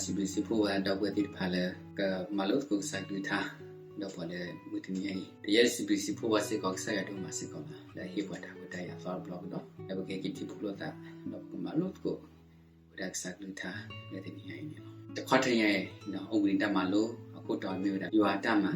စံးဘျုးစံးဖှိၣ်ဝဲဒီပုၢ်ဝဲၢ်သ့ၣ်တဖၣ်လၢ ကမၤလိသကိးကစၢ်ကလုၢ်ကထါ ဒီးပှၤလၢမုၢ်တနံၤအံၤ, ဒီးယဲယစံးဘျုးစံးဖှိၣ်ဘၣ်စ့ၢ်ကီး ကစၢ်ယွၤဒိၣ်မးစ့ၢ်ကီးလီၤ လၢအဟ့ၣ်ပှၤတၢ်ခွဲးတၢ်ယာ်အသီတဘျီကဒီး လၢပကဟဲက့ၤထံၣ်ဖှိၣ်လိာ်သး ဒီးပကမၤလိသကိး ဝဲဒၣ်ကစၢ်ကလုၢ်ကထါ လၢတနံၤအံၤန့ၣ်လီၤ. တခီတနံၤအံၤ အိၣ်ဘှံးနံၤတၢ်မၤလိ အခိၣ်တီမ့ၢ်ဝဲဒၣ် ယွၤအတၢ်မၤ,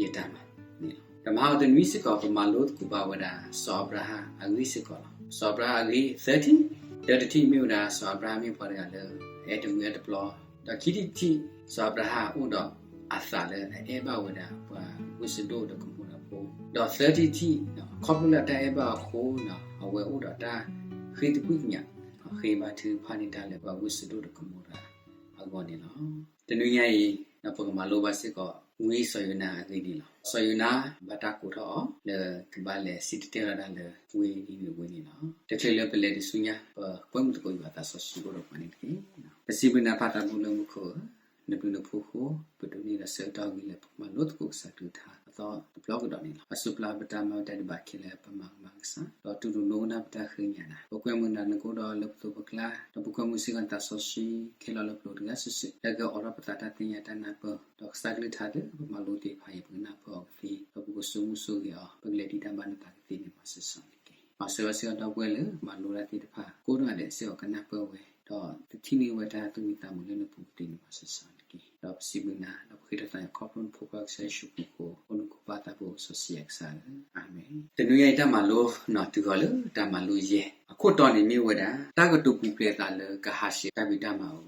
ယတၢ်မၤန့ၣ်လီၤ. ဒီးမဟါတနွံစ့ၢ်ကီး ပမၤလိသကိးဘၣ်ဝဲဒၣ် စီၤအၤဘြၤဟၣ်အဂ့ၢ်စ့ၢ်ကီးလီၤ. စီၤအၤဘြၤဟၣ်အဂ့ၢ် သၢထံၣ်, တၢတထံၣ်မ့ၢ်ဝဲဒၣ် စီၤအၤဘြၤဟၣ်မ့ၢ်ပှၤတဂၤလၢ အဲၣ်တမုာ်အဲၣ်တပျီ, ဒီးခံထံၣ်တထံၣ် စီၤအၤဘြၤဟၣ်အိၣ်ဒီးအသးလၢအအဲၣ်ဘၣ်ဝဲဒၣ် ပှၤဝ့ၢ်စဒိၣ်ဒီးကမိရၤဖိ, ဒီးသၢထံၣ်တထံၣ် ခီဖျိလၢအတၢ်အဲၣ်ဘၣ်အဃိ အဝဲအိၣ်ဒီးတၢ်ဃ့သကွံၢ်ကညး ဃ့ဘါထုကဖၣ်န့ၢ်တၢ်လၢပှၤဝ့ၢ်စဒိၣ်ဒီးကမိရၤအဂီၢ်န့ၣ်လီၤ. တနွံညါအံၤ ပကမၤလိဘၣ်စ့ၢ်ကီး ဝံစီၤယိၤနါအဂ့ၢ်န့ၣ်လီၤ. စီၤယိၤနါ ဘၣ်တၢ်ကိးထီၣ်အီၤ လၢကဘၣ်လဲၤစံၣ်တဲၤတဲလီၤတၢ်လၢဝ့ၢ်နံၤနဝ့န့ၣ်လီၤ. တချုးလၢပလဲၤတုၤဆူညါ ပကွဲမုာ်သကိးယွၤအသးစီဆှံအိၣ်ဒီးပှၤန့ၣ်တက့ၢ်. ပစံးဘျုးနၤပၢ်သးဘိလၢမူခိၣ်ဧၢ, နဘျုးနဖှိၣ်အဃိ ပဒိးန့ၢ်ဒီးဆၢကတီၢ်ဂ့ၤလၢပကမၤလိသကိးကစၢ်ကလုၢ်ကထါအသီတဘျီကဒီးန့ၣ်လီၤ. အစိပျၢ်ပတၢ်မၤဝဲတၢ်ဒဲးဘးခဲလၢာ် ပမၤကမၣ်ကစၢ်, ဒီးတူၢ်လိာ်နကနၣ်ပတၢ်ဃ့ကညးနၤ, ပကွဲမုာ်နၤနကအိၣ်ဒီးလၢပသိးပကျါ, ဒီးပကွဲမုာ်စ့ၢ်ကီးနသးစီဆှံခဲလၢာ်လၢပလိၤတဂၤစုာ်စုာ်, လၢကအိးထီၣ်ပသးတၢ်သ့ၣ်ညါတၢ်နၢ်ပၢၢ်, ဒီးကစၢ်ကလုၢ်ကထါလၢပမၤလိသ့ၣ်တဖၣ်အံၤ ပကနၢ်ပၢၢ်အီၤကသ့, ဒီးပကဆိကမိၣ်ဆိၣ်ဂ့ၤအီၤ, ပကလဲၤဒံးတၢ်ဘၣ်နသးကသ့န့ၣ် မၤစၢၤစီၤန့ၣ်တက့ၢ်. မၤစၢၤဘၣ်စ့ၢ်ကီးဒီပုၢ်ဝဲၢ်လၢမၤလိတၢ်သ့ၣ်တဖၣ် ကိးဂၤဒဲးစ့ၢ်ကီးကနၢ်ပၢၢ်ဝဲ, ဒီးတထံၣ်န့ၢ်ဝဲတၢ်သူၣ်မံသးမုာ်လၢနပူၤကသ့န့ၣ် မၤစၢၤစီၤန့ၣ်တက့ၢ်. ဒီးပစံးဘျုးနၤ ဒီးပဃ့တၢ်သးယံၤခီဖျိနဖိခွါကစၢ်ယ့ၣ်ၡူးခရံာ်အဃိ, အိၣ်နူၤခိၣ်ပၢ်သးဘိစီဆှံယွၤကစၢ်ဧၢ, အၤမ့ၣ်. တနွံညါအံၤတၢ်မၤလိ တုၤဃီၤလၢတၢ်မၤလိယဲၢ်, အခိၣ်တီန့ၣ်မ့ၢ်ဝဲဒၣ် တၢ်ကတိၤပူၤဖျဲးအသးလၢကဟးဆှဲးတၢ်ဖံးတၢ်မၤအ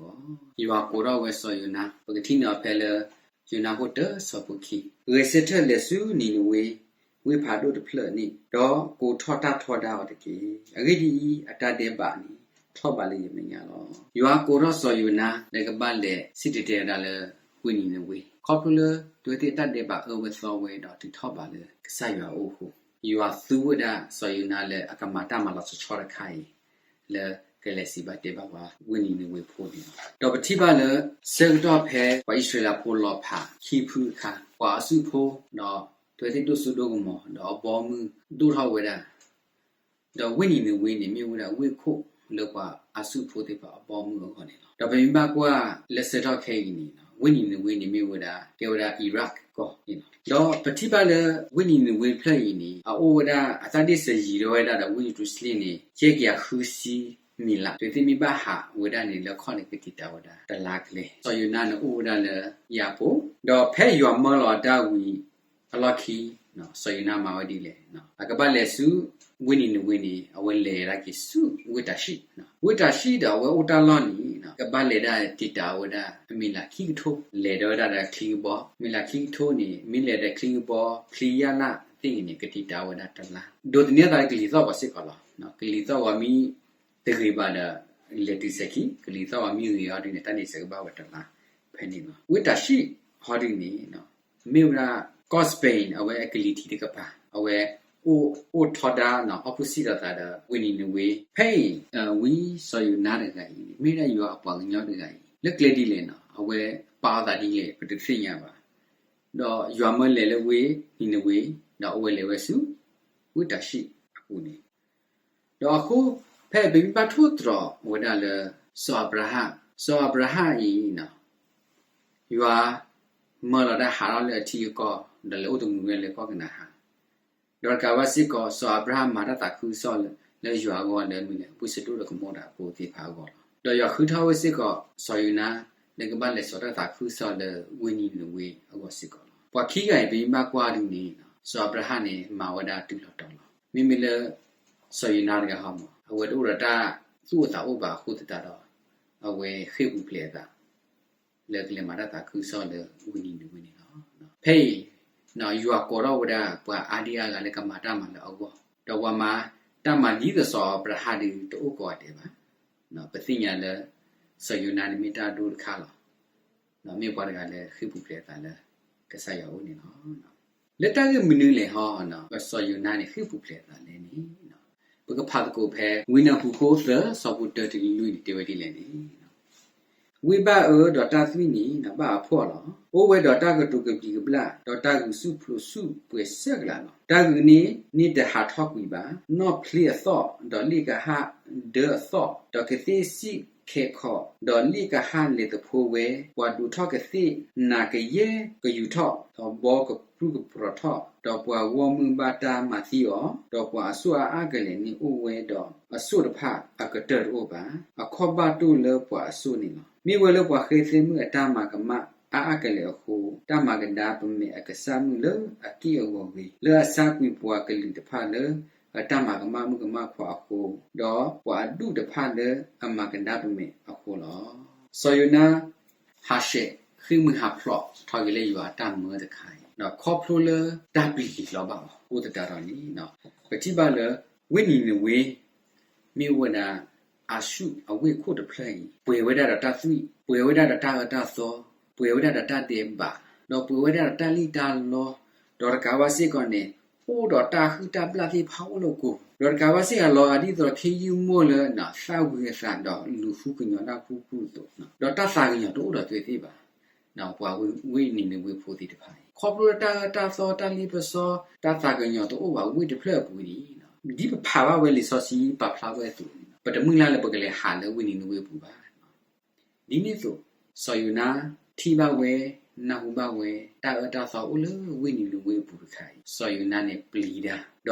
ဂီၢ်, ယွၤကိးထီၣ်ဝဲစီၤယိၤနါ, ပကထံၣ်န့ၢ်အီၤဖဲလၢ ယိၤနါခိၣ်တၢ ဆၢဖိခံ, ဂဲၤဆၢထၢၣ်လဲၤဆူနံၤနဝ့ ဝ့ၢ်ဖးဒိၣ်တဖျၢၣ်န့ၣ်, ဒီးကိးထီၣ်တၢ်ထီဒါအီၤတက့ၢ်. အဂ့ၢ်ဒ်အံၤ, အတၢ်ဒဲးဘးန့ၣ် ထီၣ်ဘးလၢယမဲာ်ညါလီၤ. ယွၤကိးထီၣ်စီၤယိၤနါ လၢကဘၣ်လဲၤစံၣ်တဲၤတဲလီၤတၢ်လၢဝ့ၢ်နံၤနဝ့, ခီဖျိလၢ တုၤဝဲသ့ၣ်အတၢ်ဒဲးဘးအၢဝဲသီဝဲဒီးတုၤထီၣ်ဘးလၢကစၢ်ယွၤအအိၣ်အဃိ, ယွၤသူဝဲဒၣ်စီၤယိၤနါလၢအကမၤတၢ်မၤလီၤဆီတခါအံၤ လၢကလဲၤစံးဘၣ်တဲဘၣ်ပှၤဝ့ၢ်နံၤနဝ့ဖိန့ၣ်လီၤ. ဒီးပထံၣ်ဘၣ်လၢ ဆၢကတီၢ်ဖဲပှၤအံၣ်စရ့လးဖိလီၤဖးခံဖုအခါ, ပှၤအစုဖိ ဒီးတုၤဝဲသ့ၣ်ဒိၣ်စိဒိၣ်ကမီၤ ဒီးအဘီအမုၢ်ဒိၣ်ထီၣ်ဝဲဒၣ် ဒီးဝ့ၢ်နံၤနဝ့န့ၣ် မ့ၢ်ဝဲဒၣ်ဝ့ၢ်ခိၣ်လၢပှၤအစုဖိသ့ၣ်တဖၣ်အဘီအမုၢ်အဂီၢ်န့ၣ်လီၤ. ဒီးပမ့ၢ်ဘၣ်ကွၢ်လၢဆၢကတီၢ်ခဲအံၤန့ၣ် ဝ့ၢ်နံၤနဝ့န့ၣ်မ့ၢ်ဝဲဒၣ် ကဲဝဲဒၣ် Iraq ကီၢ်န့ၣ်လီၤ. ဒီးပထံၣ်ဘၣ်လၢ ဝ့ၢ်နံၤနဝ့တဖျၢၣ်အံၤန့ၣ် အအိၣ်ဝဲဒၣ် အတၢ်ဒ့ၣ်စၢၤယံၤဒၣ်ဝဲဒၣ်ဒီးဝ့ၢ်ယရူၤၡလ့ၣ်န့ၣ် ယဲၢ်ကယၤဃုဆံမံးလး, တုၤဝဲသ့ၣ်မ့ၢ်ဘၣ်ဟးဝဲဒၣ်န့ၣ် လၢခီၣ်န့ၣ် ကတံာ်တာ်ဝဲဒၣ်တလါကျဲ. စီၤယိၤနါန့ၣ်အိၣ်ဝဲဒၣ်လၢယၤပူၤ, ဒီးဖဲယွၤမၢလီၤအတၢ်ဝံၤ အလီၢ်ခံ စီၤယိၤနါမၤဝဲဒ်လဲၣ်. အကဘၣ်လဲၤဆူဝ့ၢ်နံၤနဝ့န့ၣ် အဝဲလဲၤဒၣ်က့ၤဆူဝ့ၢ်တၤၡံၣ်, ဝ့ၢ်တၤၡံၣ်ဒီးအဝဲအိၣ်တၢ်လီၢ်န့ၣ် ကဘၣ်လဲၤဒၣ်တံာ်တာ်ဝဲဒၣ်အမံးလးခံကထိ, လဲၤဒီးဝဲဒၣ်ဒီးချံကဘီ, မံးလးခံကထိန့ၣ် မ့ၢ်လဲၤဒီးချံကဘီ ချံယၢ်လၢ်သ့ၣ်ဂ့ၤန့ၣ် ကတံာ်တာ်ဝဲဒၣ်တလါ. ဒိးသန့ၤသးလၢကလံၤသီၣ်ဂီၤစ့ၢ်ကီးလီၤ. ကလံၤသီၣ်ဂီၤမ့ၢ်တဂ့ၤဘၣ်ဒီး လဲၤတုၤစဲၤခံ, ကလံၤသီၣ်ဂီၤမ့ၢ်ဂ့ၤဟီဒ်န့ၣ် တၢ်န့ၣ်စဲးကဘၣ်ဝဲတလါဖဲန့ၣ်လီၤ. ဝ့ၢ်တၤၡံၣ်ဟီဒ်န့ၣ် မ့ၢ်ဝဲဒၣ်ကီၢ် Spain အဝဲအကလံၤထံးတကပၤ, အဝဲအိၣ်ထီဒါန့ၣ် opposite လိာ်သးဒီးဝ့ၢ်နံၤနဝ့. ဖဲအံၤ ဝံစီၤယိၤနါတဂၤအံၤန့ၣ် မ့ၢ်ဝဲဒၣ်ယွၤအပှၤကညီတဂၤအံၤ လၢကျဲဒ်လဲၣ်န့ၣ် အဝဲပာ်အသးဒ်လဲၣ် ပတသ့ၣ်ညါဘၣ်. ဒီးယွၤမၢလဲၤလၢဝ့ၢ်နံၤနဝ့ ဒီးအဝဲလဲၤဝဲဆူ ဝ့ၢ်တၤၡံၣ်အပူၤန့ၣ် ဒီးအဃိ ဖဲပမ့ၢ်ဘၣ်ထိၣ်သတြီၤဝဲဒၣ်လၢ စီၤအၤဘြၤဟၣ်, စီၤအၤဘြၤဟၣ်အံၤ ယွၤမၢလီၤတၢ်ဟးထီၣ်လၢအထံအကီၢ် ဒီးလဲၤအိၣ်တမုာ်ဝဲလၢကီၢ်ကနၤအၣ်, ဒီးတကးဘၣ်စ့ၢ်ကီး စီၤအၤဘြၤဟၣ်မၤတၢ်သးခုကစီၣ်လၢယွၤအဂီၢ်လၢမနုၤလဲၣ် ဝ့ၢ်စဒိၣ်ဒီးကမိရၤဖိသ့ၣ်တဖၣ်အဂီၢ်လီၤ. ဒီးယွၤဃုထၢဝဲစ့ၢ်ကီး စီၤယိၤနါ လၢကဘၣ်လဲၤစိာ်တၢ်သးခုကစီၣ်လၢဝ့ၢ်နံၤနဝ့အဂီၢ်စ့ၢ်ကီးလီၤ. ပှၤခံဂၤအံၤ ပမ့ၢ်ဘၣ်ကွၢ်ဒ်န့ၣ် စီၤအၤဘြၤဟၣ်န့ၣ် မၤဝဲဒၣ်တုၤလီၤတီၤလီၤ. မ့မ့ၢ်လၢ စီၤယိၤနါတဂၤဟီမး အဝဲတအိၣ်ဒီးတၢ်သူၣ်အိၣ်သးအိၣ်ဘၣ်အဃိသတးဒီး အဝဲဃ့ၢ်ပူၤဖျဲးအသး လၢကလဲၤမၤတၢ်သးခုကစီၣ်လၢဝ့ၢ်နံၤနဝ့န့ၣ်လီၤ. ဖဲအံၤ ယွၤကိးထီၣ်ဝဲဒၣ်ပှၤအါဒံအါဂၤလၢကမၤတၢ်မၤလၢအဂီၢ်, ဒီးပှၤမၤတၢ်မၤဒ်သိးစီၤအၤဘြၤဟၣ်ဒုးတအိၣ်ကိးဂၤဒဲးဘၣ်. ပသ့ၣ်ညါလၢ စီၤယိၤနါန့ၣ်မ့ၢ်တၢ်အဒိတခါလီၤ. မ့ၢ်ပှၤတဂၤလၢဃ့ၢ်ပူၤဖျဲးအသးလၢကစၢ်ယွၤအအိၣ်န့ၣ်လီၤ. လၢတၢ်ဂ့ၢ်မနုၤလဲၣ်ဟီ စီၤယိၤနါန့ၣ်ဃ့ၢ်ပူၤဖျဲးအသးလဲၣ်န့ၣ် ပကဖးသကိးဖဲ ဝံနၢ်ဟူခိၣ်သၢ ဆၢဖိတၢတုၤလွံၢ်န့ၣ် တဲဝဲဒ်လဲၣ်န့ၣ်, ဝ့ၢ်ဘၣ်အၢဒီးတၢ်သွံၣ်န့ၣ် ဘၣ်အဖှီၣ်လီၤ. အိၣ်ဝဲဒီးတၢ်ကတိၤကဘျံးကဘျၣ် ဒီးတၢ်ဂုာ်ဆူၣ်ဖျိးဆူၣ်ပှဲၤဆၢကလးလီၤ. တၢ်ဂုာ်န့ၣ် န့ၢ်တဟးထီၣ်ကွံာ်ဘၣ်. နီၣ်ဖျ့အသီၣ် ဒီးလ့ၣ်ကဟၣ်ဒၢအသီၣ် ဒီးကသ့ၣ်စံၣ် ခဲခီ, ဒီးလ့ၣ်ကဟၣ်လဲၤသဖှိဝဲ, ပှၤဒိးထီၣ်ကသ့ၣ်နးကယဲၢ်ကယူၤထီၣ်, ဒီးဘီကပြုၢ်ကပြီၤထီၣ်, ဒီးပှၤဂီၢ်မုၢ်ဘၣ်တၢ်မၤသံအီၤ, ဒီးပှၤအစိၣ်အါအါကလဲာ်န့ၣ်အိၣ်ဝဲဒီး အစိၣ်တဖၣ်အကတၢၢ်တအိၣ်ဘၣ်. အခီၣ်ဘၣ်တိၢ်လၢပှၤအစိၣ်န့ၣ်လီၤ. မ့ၢ်ဝဲလၢပှၤဃဲသဲမုၣ်အတၢ်မၤကမၣ်အါအါကလဲာ်အဃိ, တၢ်မၤကဒါပမဲာ်အကစၢ်မုၣ်လၢအက့ၢ်အဂီၤဂ့ၤ, လၢအဆါကွံာ်ပှၤကလုာ်တဖၣ်လၢအတၢ်မၤကမၣ်မုၣ်ကမၣ်ခွါအဃိ, ဒီးပှၤအဒူၣ်တဖၣ်လၢအမၤကဒါပမဲာ်အဃိလီၤ. စီၤယိၤနါ ဟးဆှဲး ဃ့ၢ်မှံဟးဖျိးထီၣ်က့ၤလၢယွၤအတၢ်မၢတခါအံၤ, ဒီးခီဖျိလၢတၢ်ပျံၤလီၤဘၣ်အီၤအဃိသတးဒီးန့ၣ်, ပထံၣ်ဘၣ်လၢ ဝ့ၢ်နံၤနဝ့ မ့ၢ်ဝဲဒၣ် အၤၡူၢ်အဝ့ၢ်ခိၣ်တဖျၢၣ်အံၤ ပှဲၤဝဲဒၣ်ဒီးတၢ်သွံၣ်, ပှဲၤဝဲဒၣ်ဒီးတၢ်အၢတၢ်သီ, ပှဲၤဝဲဒၣ်ဒီးတၢ်ဒဲးဘး, ဒီးပှဲၤဝဲဒၣ်ဒီးတၢ်လံၣ်တၢ်လီ, ဒီးတကးဘၣ်စ့ၢ်ကီးန့ၣ် အိၣ်ဒီးတၢ်ဟုၣ်တၢ်ဘျၣ်သ့ၣ်တဖၣ်အိၣ်လၢအကိာ်ပူၤ, ဒီးတကးဘၣ်စ့ၢ်ကီးလီၤဂာ်ဒ်သိးခ့ယုၢ်မိၢ်လၢ သၣ်ဝံၤအသးဒီးလူၤဃုကညီၤတၢ်ကူၣ်ကူၣ်သိး, ဒီးတၢ်သးကညီၤတအိၣ်ဒီးအဝဲသ့ၣ်ဘၣ်. ပှၤဝ့ၢ်နံၤနဝ့ဖိသ့ၣ်တဖၣ်အံၤ ခီဖျိလၢတၢ်အၢတၢ်သီတၢ်လ့ပစီ တၢ်သးကညီၤတအိၣ်ဘၣ်ဝ့ၢ်တဖျၢၣ်အပူၤန့ၣ်, ဒ်ပဖးဘၣ်ဝဲလံာ်စီဆှံပာ်ဖျါဝဲအသိးန့ၣ် ပတမုၢ်လၢ်လၢပကလဲၤဟးလၢဝ့ၢ်နံၤနဝ့ပူၤဘၣ်. ဒ်န့ၣ်အသိး စီၤယိၤနါထံၣ်ဘၣ်ဝဲ နၢ်ဟူဘၣ်ဝဲ တၢ်အၢတၢ်သီအိၣ်လၢဝ့ၢ်နံၤနဝ့အပူၤတခါအံၤ စီၤယိၤနါန့ၣ်ပျံၤတၢ်,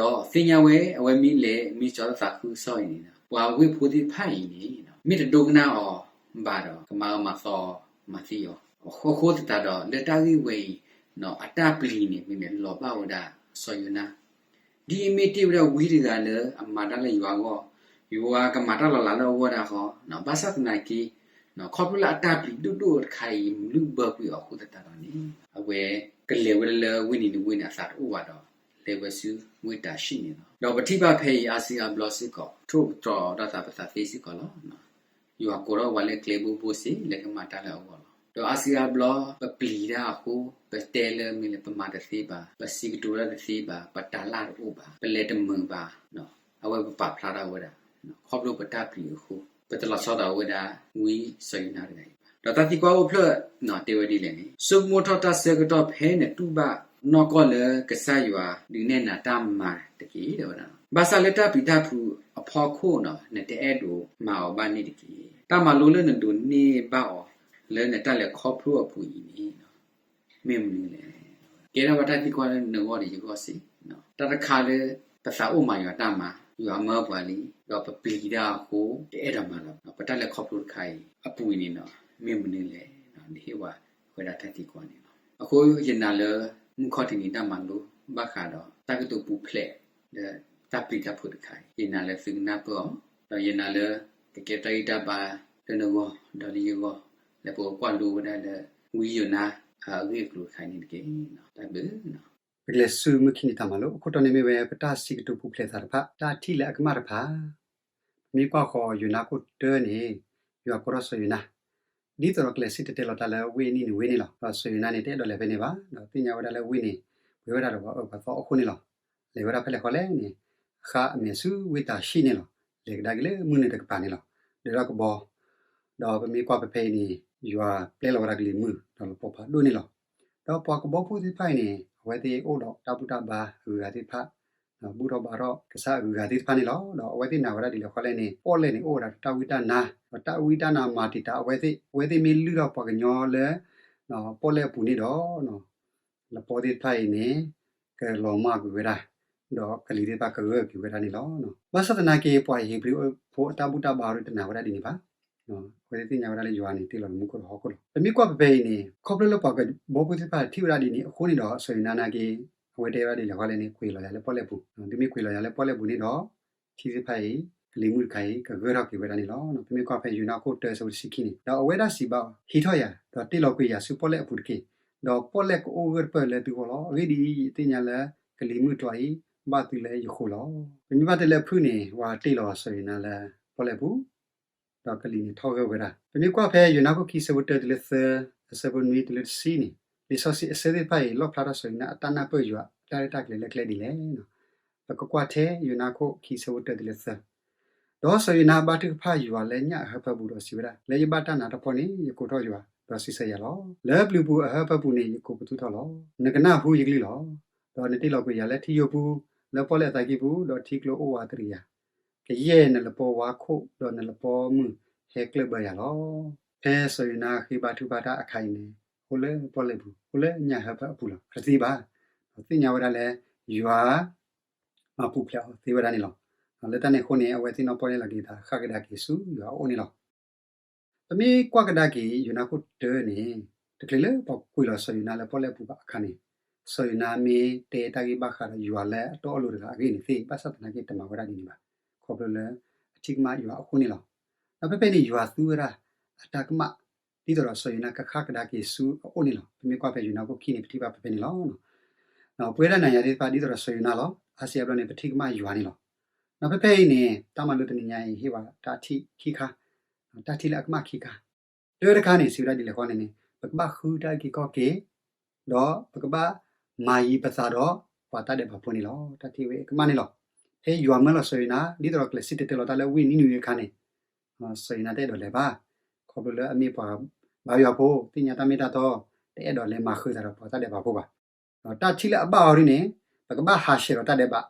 ဒီးသ့ၣ်ညါဝဲအဝဲမ့ၢ်လဲၤမ့ၢ်ကၠီသးခုကစီၣ်အံၤန့ၣ် ပှၤဝ့ၢ်ဖိသ့ၣ်တဖၣ်အံၤန့ၣ် မ့ၢ်တဒိကနၣ်အီၤဘၣ်ဒီး ကမၤအၢမၤသီမၤသံအီၤ, အဃိသတးဒီး လၢတၢ်ဂ့ၢ်ဝဲအံၤ အတၢ်ပျံၤန့ၣ် မ့မ့ၢ်လီၤဘၣ်ဝဲဒၣ်စီၤယိၤနါ ဒ်အမ့ၢ်တ့ၢ်ဝဲဒၣ်ဝံတဂၤလၢအမၤတၢ်လၢယွၤအဂီၢ်, ယွၤကမၤတၢ်လီၤလးလၢအဂီၢ်ဒၣ်ဃီ, ဘၣ်ဆၣ်သနာ်က့ ခီဖျိလၢအတၢ်ပျံၤဒိၣ်ဒိၣ်တခါအံၤ မၤလုၢ်ဘၢကွံာ်အီၤအဃိသတးဒီးန့ၣ် အဝဲကလဲၤဝဲဒၣ်လၢဝ့ၢ်နံၤနဝ့န့ၣ် အသးတအိၣ်ဘၣ်ဒီး လဲၤဝဲဆူဝ့ၢ်တၤၡံၣ်န့ၣ်လီၤ. ဒီးပထံၣ်ဘၣ်ဖဲအံၤ အါစုအါဘျီစ့ၢ်ကီး ထိၣ်သတြီၤဒီးသးပသးသ့စ့ၢ်ကီးလီၤ. ယွၤကိးထီၣ်ပှၤလၢကျဲဘိဘိစ့ၢ် လၢကမၤတၢ်လၢအဂီၢ်လီၤ. ဒီးအါစုအါဘျီ ပပျံၤတၢ်အဃိ ပတဲလၢမ့ၢ်လၢပမၤတသ့ဘၣ်, ပစံးကတိၤတၢ်တသ့ဘၣ်, ပတၤလၢ်တအိၣ်ဘၣ်, ပလဲၤတမုာ်ဘၣ်, အဝဲပပာ်ဖျါထီၣ်ဝဲဒၣ် ခီဖျိပတၢ်ပျံၤအဃိ ပတလီၤဆီဒီးဝဲဒၣ်ဝံစီၤယိၤနါတဂၤအံၤဘၣ်. ဒီးတၢ်သံကွၢ်အိၣ်ဖျၢၣ်တဲဝဲဒ်လဲၣ်န့ၣ်, ဆိကမိၣ်ထီၣ်တၢ်ဆၢကတီၢ်ဖဲနတူၢ်ဘၣ်နီၢ်ကီၢ်လၢကစၢ်ယွၤဒုးနဲၣ်နၤတၢ်မၤတက့ၢ် တဲဝဲဒၣ်. ဘၣ်ဆၣ်လၢတၢ်ပျံၤတၢ်ဖုးအဖီခိၣ်န့ၣ် နတအဲၣ်ဒိးမၤအီၤဘၣ်န့ၣ်တက့ၢ်. တၢ်မၤလိလၢနဒိးန့ၢ်ဘၣ်အီၤ လၢနတၢ်လဲၤခီဖျိအပူၤအံၤန့ၣ် မ့ၢ်မနုၤလဲၣ်. ကဲထီၣ်ဝဲတၢ်သံကွၢ်လၢနဂီၢ်ဒီးယဂီၢ်စ့ၢ်, တၢ်တခါလၢ ပသးအိၣ်မၤယွၤတၢ်မၤ, ယွၤမၢပှၤလံ, ဒီးပပျံၤတၢ်အဃိ တအဲၣ်ဒိးမၤလၢၤဘၣ်, ပတၢ်လဲၤခီဖျိတခါအံၤအပူၤအံၤန့ၣ် မ့ၢ်မနုၤလဲၣ်, နဟ့ၣ်ဝဲဒၣ်တၢ်သံကွၢ်န့ၣ်လီၤ. အဃိယနာ်လၢ မုၢ်ခီၣ်ထံးနံၤတၢ်မၤလိ ဘၣ်ဃးဒီးတၢ်ကတိၤပူၤဖျဲးလၢတၢ်ပျံၤတၢ်ဖုးတခါအံၤ ယနာ်လၢသုကနၢ်ပၢၢ်အီၤ, ဒီးယနာ်လၢ ကကဲတၢ်ဂံၢ်တၢ်ဘါလၢနဂီၢ် ဒီးလၢယဂီၢ် လၢပကကွၢ်လိဝဲဒၣ်လၢ ဝံယိၤနါအဂ့ၢ်အကျိၤတခါအံၤန့ၣ်တက့ၢ်. တၢ်ဘျုး ပကလဲၤဆူမုၢ်ခံနံၤတၢ်မၤလိ အခိၣ်တီန့ၣ်မ့ၢ်ဝဲ ပတၢ်စံးကတိၤပူၤဖျဲးသးတဖၣ် တၢ်ထံၣ်လၢအကမၣ်တဖၣ်. ပမ့ၢ်ကွၢ်ဃီၤယိၤနါခိၣ်တၢန့ၣ် ယွၤကိးထီၣ်စီၤယိၤနါ ဒ်သိးဒီးကလဲၤစံၣ်တဲၤတဲလီၤတၢ်လၢဝ့ၢ်နံၤနဝ့န့ၣ်လီၤ. ဒီးစီၤယိၤနါန့ၣ် တအဲၣ်ဒိးလဲၤဖဲန့ၣ်ဘၣ်, ဒီးသ့ၣ်ညါဝဲဒၣ်လၢဝ့ၢ်န့ၣ် ပှဲၤဝဲဒၣ်ဒီးပှၤအၢပှၤသီအဃိန့ၣ်လီၤ. လဲၤဝဲဒၣ်ဖဲလဲၣ်ဃီလဲၣ်န့ၣ် ဃၣ်အမဲာ်ဆူဝ့ၢ်တၤၡံၣ်န့ၣ်လီၤ. လဲၤကဒါက့ၤလၢမုၢ်နုာ်တကပၤန့ၣ်လီၤ. ဒၢးထီၣ်ကဘီ ဒီးပမ့ၢ်ကွၢ်ဖဲဖဲအံၤန့ၣ် ယွၤပျဲလီၤဝဲဒၣ်ကလံၤမုၢ် ဒီးလပီဖးဒိၣ်န့ၣ်လီၤ. ဒီးပှၤကဘီဖိသ့ၣ်တဖၣ်အံၤန့ၣ် အဝဲသ့ၣ်အိၣ်ဒီးတၢ်ဘူၣ်တၢ်ဘါအဂုၤအဂၤသ့ၣ်တဖၣ်, ဘူၣ်ထီၣ်ဘါထီၣ်ကစၢ်အဂုၤအဂၤသ့ၣ်တဖၣ်န့ၣ်လီၤ. ဒီးအဝဲသ့ၣ်နာ်ဝဲဒၣ်ဒ်လဲၣ်ဃီလဲၣ်န့ၣ် ပီၣ်လဲၣ်န့ၣ် အိၣ်ဝဲဒၣ်တၢ်ဝံတၢ်နါ, ဒီးတၢ်ဝံတၢ်နါမၤတံာ်တာ်အဝဲသ့ၣ်, အဝဲသ့ၣ်မ့ၢ်လုၢ်ထီၣ်ပှၤကညီလၢ ပီၣ်လဲၣ်အပူၤန့ၣ်ဒီး လပီသ့ၣ်တဖၣ်အံၤန့ၣ် ကလီၤမၢ်ကွံာ်ဝဲဒၣ်, ဒီးကလံၤသ့ၣ်တဖၣ်ကဂၢၢ်ကွံာ်ဝဲဒၣ်န့ၣ်လီၤ. ဘၣ်ဆၣ်သနာ်က့ ပှၤဧ့ၤဘြံၤဖိအတၢ်ဘူၣ်တၢ်ဘါအီၤတနာ်ဝဲဒၣ်ဒ်န့ၣ်ဘၣ်. အဝဲသ့ၣ်သ့ၣ်ညါဝဲဒၣ်လၢယွၤန့ၣ် တ့လီၤလၢမူခိၣ်ဒီးဟီၣ်ခိၣ်လီၤ. ပမ့ၢ်ကွၢ်ဖဲဖဲအံၤန့ၣ် ခီဖျိလၢပှၤကဘီဖိသ့ၣ်တဖၣ်ထံၣ်ဝဲဒၣ်ဒ်န့ၣ်အဃိန့ၣ်ဒီး စီၤယိၤနါနာ်က့ အဝဲတဲဝဲဒၣ်ဒ်လဲၣ်ဃီလဲၣ်န့ၣ် ကွံာ်လီၤယၤလၢပီၣ်လဲၣ်ပူၤ, သုမ့ၢ်ကွံာ်လီၤယၤလၢပီၣ်လဲၣ်ပူၤန့ၣ်ဒီး ထံသ့ၣ်တဖၣ်အံၤ ကလံၤမုၢ်တခါအံၤ ကဂၢၢ်ထီၣ်က့ၤဝဲဒၣ်န့ၣ်လီၤ. ပမ့ၢ်ကွၢ်ဖဲယိၤနါခိၣ်တၢအဆၢဖိတဆံခံန့ၣ် ဒီးအဝဲဒၣ်စံးဘၣ်အီၤ, ဟံးထီၣ်ယၤ, ဒီးတ့လီၤကွံာ်ယၤဆူပီၣ်လဲၣ်အပူၤတက့ၢ်. ဒီးပီၣ်လဲၣ်ကအိၣ်ဂၢၢ်တပၢၢ်လၢသုဂီၢ်လီၤ. အဂ့ၢ်ဒ်အံၤ, ယသ့ၣ်ညါလၢကလံၤမုၢ်တကျိၤအံၤ ဘၣ်သုလၢယဃိလီၤ. ပမ့ၢ်ဘၣ်တဲလၢအဖုၣ်န့ၣ် ပှၤတ့လီၤစီၤယိၤနါလၢပီၣ်လဲၣ်ပူၤ, ဒီးကလံၤန့ၣ်ထီၣ်ဂၢၢ်ဝဲဒၣ်. ပမ့ၢ်ကွၢ်ဖဲယိၤနါခိၣ်ခံဆၢဖိတၢတုၤလၢသၢ, အဆၢဖိနွံတုၤလၢတဆံန့ၣ်, လံာ်စီဆှံအဆၢသ့ၣ်တဖၣ်အံၤ လီၣ်ဖျါထီၣ်စီၤယိၤနါအတၢ်နၢ်ပၢၢ်ယွၤအတၢ်ရဲၣ်တၢ်ကျဲၤလၢကျဲဒ်လဲၣ်. ပကကွၢ်ထဲယိၤနါခိၣ်ခံဆၢဖိတၢတုၤလၢသၢ ဒီးစီၤယိၤနါဘါထုကဖၣ်ယွၤလၢညၣ်အဟၢဖၢပူၤဒီးစံးဝဲဒၣ်, လၢယဘၣ်တၢ်နးတၢ်ဖှီၣ်န့ၣ် ယကိးထီၣ်ယွၤ, ဒီးစံးဆၢယၤလီၤ. လၢပျုၤပူၤအဟၢဖၢပူၤန့ၣ် ယကိးပသူထီၣ်လီၤ. နကနၢ်ဟူယကလုၢ်လီၤ. ဒီးနတ့လီၤကွံာ်ယၤလၢထံယိာ်ပူၤ, လၢပီၣ်လဲၣ်အသးကံၢ်ပူၤ, ဒီးထံကျိအိၣ်ဝးတရံးယၤ, ကယဲၢ်နလပီဝါခိၣ်, ဒီးနလပီမုၢ် ဟဲကျၢၢ်ဘၢယၤလီၤ. ဖဲစီၤယိၤနါဃ့ဘါထုကဖၣ်တၢ်အခါအံၤန့ၣ် အိၣ်လၢပီၣ်လဲၣ်ပူၤ, အိၣ်လၢညၣ်ဟၢဖၢအပူၤလီၤ. အတသံဘၣ်. ဒီးသ့ၣ်ညါဝဲဒၣ်လၢ ယွၤ မၤပူၤဖျဲးအီၤသ့ဝဲဒၣ်န့ၣ်လီၤ. လၢတၢ်န့ၣ်အဃိန့ၣ် အဝဲသ့ၣ်နီၢ်ပီၢ်ယၢ်လီၤက့ၤအသး ဃၣ်ကဒါက့ၤဆူယွၤအအိၣ်န့ၣ်လီၤ. ပမ့ၢ်ကွၢ်ကဒါက့ၤ ယိၤနါခိၣ်တၢန့ၣ် တချုးလၢပှၤကွံာ်လီၤစီၤယိၤနါလၢပီၣ်လဲၣ်ပူၤဘၣ်အခါန့ၣ်, စီၤယိၤနါမ့ၢ်တဲတၢ်ဂ့ၢ်ဘၣ်ဃးဒီးယွၤလၢအတီအလိၤတဂၤအဂ့ၢ်န့ၣ်သ့, ဘၣ်ဆၣ်သနာ်က့တမၤဝဲဒၣ်ဒ်န့ၣ်ဘၣ်, ခီဖျိလၢအထံၣ်ကမၣ်ယွၤအဃိန့ၣ်လီၤ. ဒီးဖဲဖဲန့ၣ် ယွၤသူဝဲဒၣ်အတၢ်ကမၣ် ဒ်သိးဒီးစီၤယိၤနါကဃၣ်ကဒါက့ၤဆူအအိၣ်န့ၣ်လီၤ. ပမ့ၢ်ကွၢ်ဖဲယိၤနါခိၣ်ခံန့ၣ် ပထံၣ်ဘၣ်ဖဲဖဲန့ၣ်လီၤ. ပဝဲဒၣ်နၤယၤသ့ၣ်တဖၣ် ဒ်သိးဒီးစီၤယိၤနါလီၤ. အါစုအါဘျီန့ၣ် ပထံၣ်ကမၣ်ယွၤန့ၣ်လီၤ. ဒီးဖဲဖဲအံၤန့ၣ် တၢ်မၤလိတနံၤညါအံၤ ဟ့ၣ်ဝဲတၢ်ထံၣ်ခံခါ, တၢ်ထံၣ်လၢအကမၣ်ခံခါ. တၢတခါန့ၣ် စံးဝဲဒၣ်ဒ်လဲၣ်ဃီလဲၣ်န့ၣ် ပကဘၣ်ဃုတၢ်အုၣ်က့ၤခီၣ်က့ၤ, ဒီးပကဘၣ်မၤယံၤပသးဒီးပှၤတၢ်ဒဲးဘးဖိန့ၣ်လီၤ. တၢ်ထံၣ်ဝဲအကမၣ်န့ၣ်လီၤ. ဖဲယွၤမၢလီၤစီၤယိၤနါ ဒ်သိးဒီးကလဲၤစံၣ်တဲၤတဲလီၤတၢ်လၢဝ့ၢ်နံၤနံၤဝ့ၤအခါန့ၣ်, စီၤယိၤနါတအဲၣ်ဒိးလဲၤဘၣ်. ခီဖျိလၢအမ့ၢ်ပှၤဘါယွၤဖိ, သ့ၣ်ညါတၢ်မ့ၢ်တၢ်တီ, တအဲၣ်ဒိးလဲၤမၤဃုာ်သးဒီးပှၤတၢ်ဒဲးဘးဖိဘၣ်. ဒီးတၢ်ထံၣ်လၢအဘၣ်အီၤဒ်န့ၣ်, ပကဘၣ်ဟးဆှဲးဒီးတၢ်ဒဲးဘး,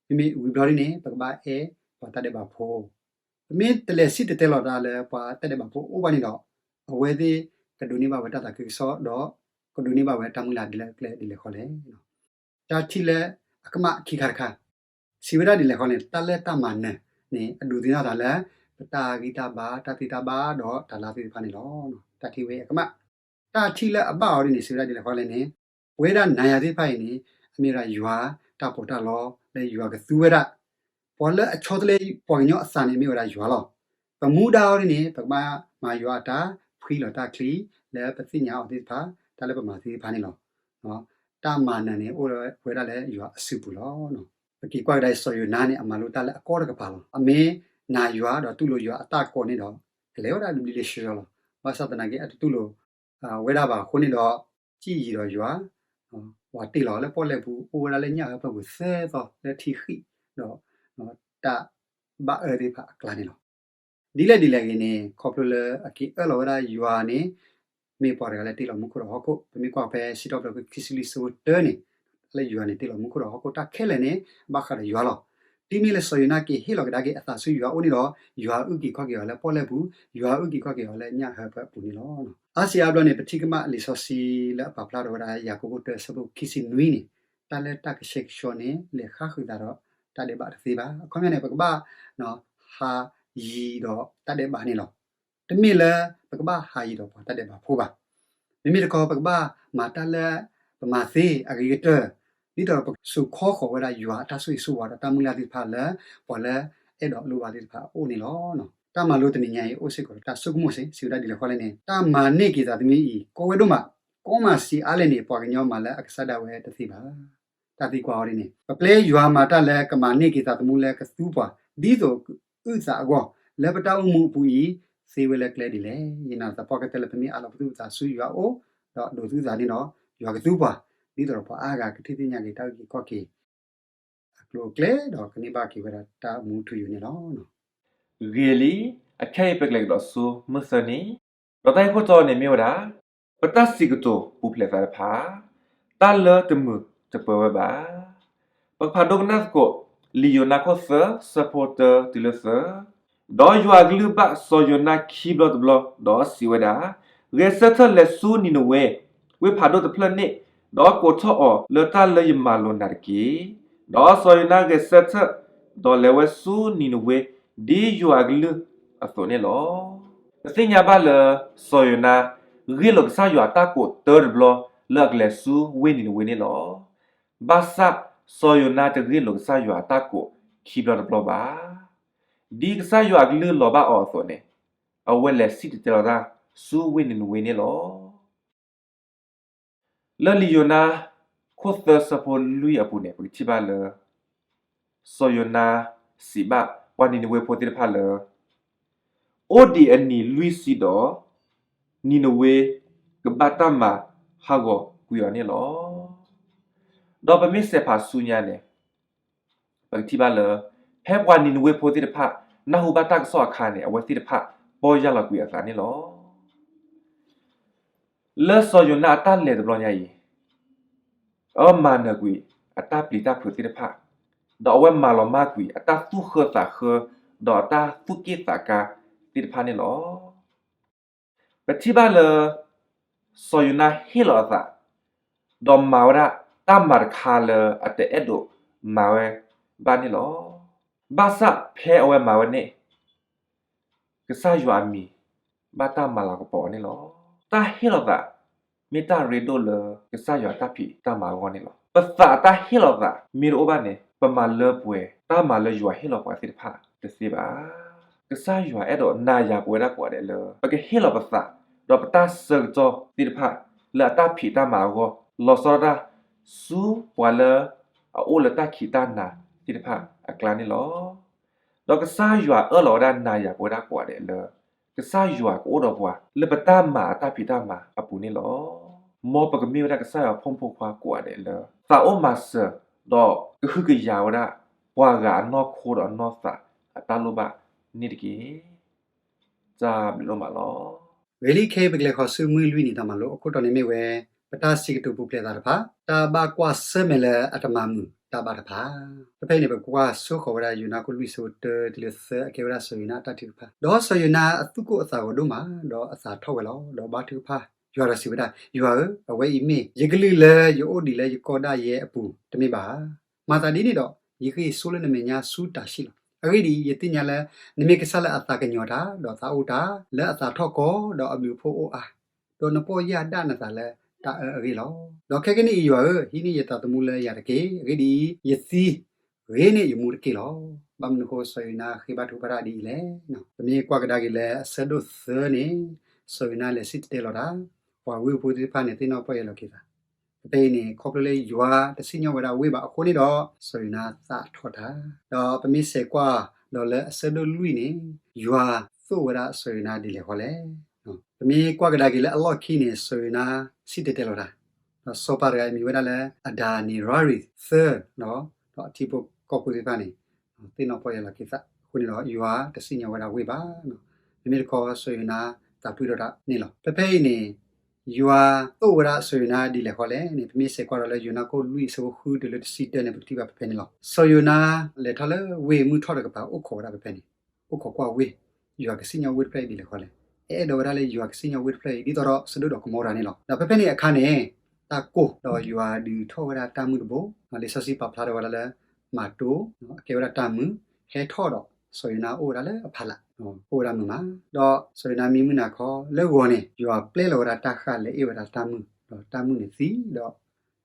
မ့မ့ၢ်ဝံၤဘျီဒ်န့ၣ် ပကဘၣ်အဲၣ်ပှၤတၢ်ဒဲးဘးဖိ. ပမ့ၢ်တလဲၤစံၣ်တဲၤတဲလီၤတၢ်လၢပှၤတၢ်ဒဲးဘးဖိအအိၣ်ဘၣ်န့ၣ်ဒီး, အဝဲသ့ၣ်ကဒိးန့ၢ်ဘၣ်ဝဲတၢ်သးခုကစီၣ်ဒီး ကဒိးန့ၢ်ဘၣ်ဝဲတၢ်မုၢ်လၢ်ဒ်လဲၣ်ကျဲဒ်လဲၣ်ဃီလဲၣ်. တၢ်ထံၣ်လၢအကမၣ်ခံခါတခါ, စံးဝဲဒၣ်ဒ်လဲၣ်ဃီန့ၣ် တၢ်လၢတၢ်မၤနၢၤန့ၣ် အဒိးသန့ၤထီၣ်သးလၢ ပတၢ်ဂံၢ်တၢ်ဘါ တၢ်သ့တၢ်ဘၣ်ဒီးတၢ်လၢသ့ၣ်တဖၣ်န့ၣ်လီၤ. တၢ်ထံၣ်ဝဲအကမၣ်. တၢ်ထံၣ်လၢအဘၣ်အီၤဒ်န့ၣ် စံးဝဲဒၣ်ဒ်လဲၣ်ဃီလဲၣ်န့ၣ်, ပဝဲဒၣ်နၤယၤသ့ၣ်တဖၣ်အံၤန့ၣ် အမ့ၢ်ဝဲဒၣ်ယွၤတၢ်ပီးတၢ်လီလၢယွၤကသူဝဲဒၣ်. ပှၤလၢအဆီတလဲပှၤကညီအသးန့ၣ် မ့ၢ်ဝဲဒၣ်ယွၤလီၤ. ပမူဒါအီၤဒ်န့ၣ် ပကဘၣ်မၤယွၤအတၢ်, ဖှံလီၤတၢ်ချံလၢပသ့ၣ်ညါအီၤသ့ၣ်တဖၣ်, တၢ်လၢပမၤသ့ၣ်တဖၣ်န့ၣ်လီၤ. တၢ်မၤနၢၤန့ၣ် အိၣ်ဝဲဒၣ်လၢယွၤအစုပူၤလီၤ. ပက့ၤကွၢ်ကဒါအံၤ စီၤယိၤနါန့ၣ် အမၤလိတၢ်လၢအကီတကပၤလီၤ. အမ့ၢ်နာ်ယွၤဒီးတူၢ်လိာ်ယွၤအတၢ်ကိးန့ၣ်ဒီး ကလဲၤဝဲဒၣ်တဘျီလၢဆှီလီၤ. ဘၣ်ဆၣ်သနာ်က့ အတတူၢ်လိာ်ဝဲဒၣ်ဘၣ်အဃိန့ၣ်ဒီး စံၣ်ယံၤဒီးယွၤ, ပှၤတ့ၢ်လီၤလၢပီၣ်လဲၣ်ပူၤ အိၣ်ဝဲဒၣ်လၢညၣ်ဟၢဖၢပူၤသၢသီလၢထံဃံၣ်ဒီး တၢ်ဘၣ်အၢသ့ၣ်တဖၣ်အကျါန့ၣ်လီၤ. ဒ်လဲၣ်ဒ်လဲၣ်ဂ့ၤန့ၣ် ခီဖျိလၢအက့ၤအၢၣ်လီၤဝဲဒၣ်ယွၤန့ၣ် မ့ၢ်ပှၤတဂၤလၢတ့လီၤမူခိၣ်ဒီးဟီၣ်ခိၣ်. ပမ့ၢ်ကွၢ်ဖဲစံးထီၣ်ပတြၢၤခိၣ်ခံဆံလွံၢ်ဆၢဖိတၢန့ၣ်, လၢယွၤန့ၣ်တ့လီၤမူခိၣ်ဒီးဟီၣ်ခိၣ် တၢ်ခဲလၢာ်န့ၣ် ဘၣ်ဃးဒီးယွၤလီၤ. တုၤမ့ၢ်လၢစီၤယိၤနါက့ၤဟ့ၣ်လီၤကဒါက့ၤအသးဆူယွၤအအိၣ်န့ၣ်ဒီး ယွၤအုၣ်က့ၤခီၣ်က့ၤအီၤလၢပီၣ်လဲၣ်ပူၤ, ယွၤအုၣ်က့ၤခီၣ်က့ၤအီၤလၢညၣ်ဟၢဖၢအပူၤန့ၣ်လီၤ. အါစုအါဘျီန့ၣ် ပထံၣ်ကမၣ်လံာ်စီဆှံလၢအပာ်ဖျါထီၣ်ဝဲဒၣ် ယၤကိာ်ခိၣ်တၢဆၢဖိခံဆံနွံန့ၣ်, တၢ်လၢတၢ်ကဆှဲကဆှီန့ၣ် လဲၤဃၣ်ဃုာ်သးဒီးတၢ်ဒဲးဘးတသ့ဘၣ်. အခီပညီန့ၣ် ပကဘၣ်ဟးယံၤဒီးတၢ်ဒဲးဘးန့ၣ်လီၤ. တမ့ၢ်လၢပကဘၣ်ဟးယံၤဒီးပှၤတၢ်ဒဲးဘးဖိဘၣ်. မ့မ့ၢ်တခီ ပကဘၣ်မၤတၢ်လၢပမၤသ့အဂ့ၤကတၢၢ်, ဒ်သိးဒီးပကစိာ်ခီဃီၤဝဲဒၣ်ယွၤအတၢ်ဆိၣ်ဂ့ၤဆိၣ်ဝါဒီးတၢ်မုၢ်လၢ်သ့ၣ်တဖၣ်လၢ ပှၤလၢအဲၣ်ဒိးလိၣ်ဘၣ်သ့ၣ်တဖၣ်အအိၣ်န့ၣ်လီၤ. တၢ်မၤလိတနံၤညါအံၤ အိၣ်စ့ၢ်ကီးဒီးတၢ်ဆိကမိၣ်စ့ၢ်, စံးဝဲဒၣ်ဒ်လဲၣ်ဃီလဲၣ်န့ၣ်, တၢ်မၤန့ၢ်က့ၤသးသမူအံၤ ကီဝဲဒိၣ်မး, ကီမးဆံးအါလဲၣ်န့ၣ် ပှၤကညီမၤလၢအကစၢ်ဒၣ်ဝဲတသ့ဘၣ်. တၢ်သံကွၢ်အီၤဒ်န့ၣ်, ပပျဲယွၤမၤတၢ်လၢကမၤန့ၢ်က့ၤသးသမူလၢကသူပှၤ ဒ်သိးကအုၣ်သးအဂီၢ် လၢပတၢ်အိၣ်မူအပူၤအံၤ သ့ဝဲလၢကျဲဒ်လဲၣ်. ယနာ်သပှၢ်ကတၢၢ်လၢပမ့ၢ်အးလီၤပသူၣ်ပသးဆူယွၤအအိၣ် ဒီးဒိးသူသးန့ၣ်ဒီး ယွၤကသူပှၤ ဒ်သိးဒီးပှၤအါဂၤကထံၣ်သ့ၣ်ညါက့ၤတၢ်အုၣ်က့ၤခီၣ်က့ၤ အကျိၤအကျဲ ဒီးကန့ၢ်ဘၣ်က့ၤဝဲဒၣ်တၢ်မူထူယိာ်န့ၣ်လီၤ. ဂ့ၤလံ, အခဲအံၤပကလဲၤကဒီးဆူမုၢ်သၢနံၤ, ဒီးတၢ်ဂ့ၢ်ခိၣ်တီန့ၣ်မ့ၢ်ဝဲဒၣ် ပတၢ်စံးကတိၤပူၤဖျဲးသးတဖၣ်, တၢ်လၢတမုာ်တပၢၤဝဲဘၣ်. ပကဖးဒိကနၣ်သကိး လံာ်ယိၤနါခိၣ်သၢ ဆၢဖိတၢတုၤလၢသၢ, ဒီးယွၤအကလုၢ်ဘၣ်စီၤယိၤနါခံဘျီတဘျီ ဒီးစံးဝဲဒၣ်, ဂဲၤဆၢထၢၣ်လဲၤဆူနံၤနဝ့ ဝ့ၢ်ဖးဒိၣ်တဖျၢၣ်န့ၣ်, ဒီးကိးထီၣ်အီၤလၢတၢ်လၢယမၤလိာ်နၤတက့ၢ်. ဒီးစီၤယိၤနါဂဲၤဆၢထၢၣ်, ဒီးလဲၤဝဲဆူနံၤနဝ့ ဒ်ယွၤအကလုၢ်အသိးန့ၣ်လီၤ. ပသ့ၣ်ညါဘၣ်လၢ စီၤယိၤနါ ဂ့ၢ်လိာ်ကစၢ်ယွၤအတၢ်ကိးတၢတဘျီ လၢအကလဲၤဆူဝ့ၢ်နံၤနဝ့န့ၣ်လီၤ. ဘၣ်ဆၣ် စီၤယိၤနါတဂ့ၢ်လိာ်ကစၢ်ယွၤအတၢ်ကိးခံဘျီတဘျီဘၣ်. ဒ်ကစၢ်ယွၤအကလုၢ်လီၤဘၣ်အီၤအသိးန့ၣ်, အဝဲလဲၤစံၣ်တဲၤတဲလီၤတၢ်ဆူဝ့ၢ်နံၤနဝ့န့ၣ်လီၤ. လၢလံာ်ယိၤနါ ခိၣ်သၢဆၢဖိလွံၢ်အပူၤန့ၣ် ပကထံၣ်ဘၣ်လၢ စီၤယိၤနါစံးဘၣ်ပှၤနံၤနဝ့ဖိသ့ၣ်တဖၣ်လၢ အိၣ်ဒံးအနံၤလွံၢ်ဆံဒီး နံၤနဝ့ကဘၣ်တၢ်မၤဟးဂီၤကွံာ်အီၤန့ၣ်လီၤ. ဒီးပမ့ၢ်စဲးဖးဆူညါန့ၣ် ပကထံၣ်ဘၣ်လၢ ဖဲပှၤနံၤနဝ့ဖိသ့ၣ်တဖၣ် နၢ်ဟူဘၣ်တၢ်ကစီၣ်အခါန့ၣ် အဝဲသ့ၣ်တဖၣ်ပီၢ်ယၢ်လီၤကွံာ်အသးန့ၣ်လီၤ. လၢစီၤယိၤနါအတၢ်လဲၤတဘျီညါအံၤ အဝဲမၤနၢၤကွံာ်အတၢ်ပျံၤတၢ်ဖုးသ့ၣ်တဖၣ်, ဒီးအဝဲမၤလီၤမၢ်ကွံာ်အတၢ်သူၣ်ဃၢသးဃၢ ဒီးအတၢ်သူၣ်က့ၣ်သးကါ သ့ၣ်တဖၣ်န့ၣ်လီၤ. ပထံၣ်ဘၣ်လၢ စီၤယိၤနါဟ့ၣ်လီၤအသး ဒီးမၤဝဲဒၣ်တၢ်မၤတခါလၢအတအဲၣ်ဒိးမၤဝဲဘၣ်န့ၣ်လီၤ. ဘၣ်ဆၣ်ဖဲအဝဲမၤဝဲန့ၣ် ကစၢ်ယွၤအမံၤ ဘၣ်တၢ်မၤလၤကပီၤအီၤန့ၣ်လီၤ. တၢ်ဟ့ၣ်လီၤသး မ့ၢ်တၢ်ရ့ဒိၣ်လၢကစၢ်ယွၤအတၢ်ဖံးတၢ်မၤအဂီၢ်န့ၣ်လီၤ. ပသးအတၢ်ဟ့ၣ်လီၤသး မ့ၢ်တအိၣ်ဘၣ်န့ၣ် ပမၤလၢပှဲၤတၢ်မၤလၢယွၤဟ့ၣ်လီၤပှၤသ့ၣ်တဖၣ်တသ့ဘၣ်. ကစၢ်ယွၤအဲၣ်ဒိးနၤယၤပဝဲဒၣ်ကိးဂၤဒဲးလၢ ပကဟ့ၣ်လီၤပသး ဒီးပတၢ်ဆၢကတီၢ်သ့ၣ်တဖၣ် လၢအတၢ်ဖံးတၢ်မၤအဂီၢ် လီၤဆီဒၣ်တၢ် ဆူပှၤလၢ အအိၣ်လၢတၢ်ခံးတၢ်နၤသ့ၣ်တဖၣ်အကျါန့ၣ်လီၤ. ဒီးကစၢ်ယွၤအၢၣ်လီၤဝဲဒၣ်နၤယၤပဝဲဒၣ်ကိးဂၤဒဲးလၢ ကစၢ်ယွၤကအိၣ်ဒီးပှၤ လၢပတၢ်မၤအတၢ်ဖံးတၢ်မၤအပူၤန့ၣ်လီၤ. မ်ပကမ့ၢ်ဝဲဒၣ်ကစၢ်ယွၤအဖိမုၣ်ဖိခွါကိးဂၤဒဲးလၢ သးအိၣ်မၤစၢၤ ဒီးကဟုကယာ်ဝဲဒၣ် ပှၤဂၤအနီၢ်ခိဒီးအနီၢ်သးအတၢ်လိၣ်ဘၣ်န့ၣ်တက့ၢ်. တၢ်ဘျုးဒိၣ်မးလီၤ. ဂ့ၤလံ ခဲအံၤပကလဲၤဃီၤဆူမုၢ်လွံၢ်နံၤတၢ်မၤလိ အခိၣ်တီန့ၣ်မ့ၢ်ဝဲ ပတၢ်စံးကတိၤပူၤဖျဲးသးတဖၣ်, တၢ်ဘၣ်ကွၢ်ဆၢၣ်မဲာ်လၢအတမၤမုာ်တၢ်ဘၣ်တဖၣ်. ဖဲဖဲအံၤန့ၣ် ပကကွၢ်ဆိဃီၤဝဲဒၣ် ယိၤနါခိၣ်လွံၢ်ဆၢဖိတၢတုၤလၢသၢ အကဲဝဲဒၣ်စီၤယိၤနါအတၢ်ထုကဖၣ်, ဒီးစီၤယိၤနါအသူၣ်ကိၢ်အသးဂီၤဒိၣ်မး, ဒီးအသးထီၣ်ဝဲလီၤ. ဒီးဘါထုကဖၣ်ယွၤဒီးစံးဝဲဒၣ်, ယွၤဧၢ, အဝဲအံၤမ့ၢ်ယကလုၢ်လၢယအိၣ်ဒံးလၢယကီၢ်ဒၣ်ယဲအပူၤတမ့ၢ်ဘၣ်ဧါ. မၤသးဒ်န့ၣ်ဒီး ယဃ့ၢ်ဆိလၢနမဲာ်ညါဆူတၤၡံးလီၤ. အဂ့ၢ်ဒ်အံၤ, ယသ့ၣ်ညါလၢ နမ့ၢ်ကစၢ်လၢအသးကညီၤတၢ်, ဒီးသးအိၣ်တၢ်, လၢအသးထီၣ်ကီ, ဒီးအဘျုးအဖှိၣ်အိၣ်အါ, ဒီးနပီၢ်ယၢ်ဒၣ်နသးလၢတၢ်အၢအဂ့ၢ်လီၤ. ဒီးခဲကနံၣ်အံၤယွၤဧၢ, ဟံးန့ၢ်ယသးသမူလၢယၤတက့ၢ်. အဂ့ၢ်ဒ်အံၤ, ယသံဂ့ၤန့ၢ်ယမူတက့ၢ်လီၤ. ဘၣ်မနုၤအဃိစီၤယိၤနါဃ့ဘါထုကဖၣ်တၢ်ဒ်အံၤလဲၣ်. ပမ့ၢ်ကွၢ်ကဒါက့ၤလၢအဆၢဒိၣ်သၢန့ၣ်, စီၤယိၤနါလဲၤစံၣ်တဲၤတဲလီၤတၢ်, ပှၤဝ့ၢ်ဖိသ့ၣ်တဖၣ်န့ၣ် သ့ၣ်နီၣ်ပီၢ်ယၢ်လီၤက့ၤသး ဖဲဖဲအံၤန့ၣ် ခီဖျိလၢယွၤတစံၣ်ညီၣ်ဝဲဒၣ်ဝ့ၢ်ဘၣ်အဃိန့ၣ်ဒီး စီၤယိၤနါသးထီၣ်တၢ်, ဒီးပမ့ၢ်ဆဲးကွၢ်ဒီးလၢအဆၢဒိၣ်လွံၢ်န့ၣ်, ယွၤသိၣ်ဝဲဒၣ်စီၤယိၤနါဒ်လဲၣ်ဃီလဲၣ်. ပမ့ၢ်ကွၢ်ကဒါက့ၤလၢအလီၢ်ခံန့ၣ် စီၤယိၤနါစံၣ်တဲၤတဲလီၤတၢ်, ဒီးစီၤပၤတဂၤအံၤမ့ၢ်ဝဲဒၣ်လၢ အဒၤနံၤရၤရံၤသၢ ဒီးအထံဖိကီၢ်ဖိသ့ၣ်တဖၣ်န့ၣ် သ့ၣ်နီၣ်ပီၢ်ယၢ်လီၤက့ၤသးအဃိန့ၣ်ဒီး ယွၤတစံၣ်ညီၣ်ဝဲဒၣ်ဝ့ၢ်ဘၣ်. မ့မ့ၢ်တခီ စီၤယိၤနါသးပှံၢ်ထီၣ်တၢ်န့ၣ်လီၤ. ဖဲဖဲအံၤန့ၣ် ယွၤသိၣ်ဝဲဒၣ်စီၤယိၤနါဒ်လဲၣ်ဃီလဲၣ်န့ၣ် ပမ့ၢ်ဆဲးကွၢ်ဒီးလၢယိၤနါခိၣ်လွံၢ်အဆၢဖိဃုတုၤလၢတဆံတၢန့ၣ် ပကထံၣ်ဘၣ်ဖဲဖဲန့ၣ်လီၤ. စီၤယိၤနါလဲၤထီၣ်လၢဝ့ၢ်မုၢ်ထီၣ်တကပၤ အိၣ်ခိးဝဲဒၣ်ဖဲဖဲန့ၣ်, အိၣ်ခိးကွၢ်ဝ့ၢ်, ယွၤကစံၣ်ညီၣ်ဝ့ၢ်တဖျၢၣ်အံၤဒ်လဲၣ်ဃီလဲၣ်. အဲၣ်ဒိးဝဲဒၣ်လၢယွၤကစံၣ်ညီၣ်ဝ့ၢ်တဖျၢၣ်အံၤ ဒ်သိးဒီးစဒိၣ်ဒီးကမိရၤန့ၣ်လီၤ. ဒီးဖဲဖဲန့ၣ်အခါန့ၣ် တၢ်ကိၢ်ဒီးယွၤဒုးထီၣ်ဝဲဒၣ်တၢ်မုၢ်တဘိ, လံာ်စီဆှံပာ်ဖျါထီၣ်ဝဲဒၣ်လၢ မၤတိ အကဲဝဲဒၣ်တၢ်မုၢ် ဟဲထီၣ်ဒီး စီၤယိၤနါအိၣ်ဝဲဒၣ်လၢအဖီလာ်, အိၣ်ဝဲဒၣ်မုာ်မး, ဒီးစီၤယိၤနါမံမုၢ်နၤခီလၢဂီၤန့ၣ် ယွၤပျဲလီၤဝဲဒၣ်တၢ်ဃၢ်လဲၤအ့ၣ်ဝဲဒၣ်တၢ်မုၢ်, ဒီးတၢ်မုၢ်န့ၣ်သံ,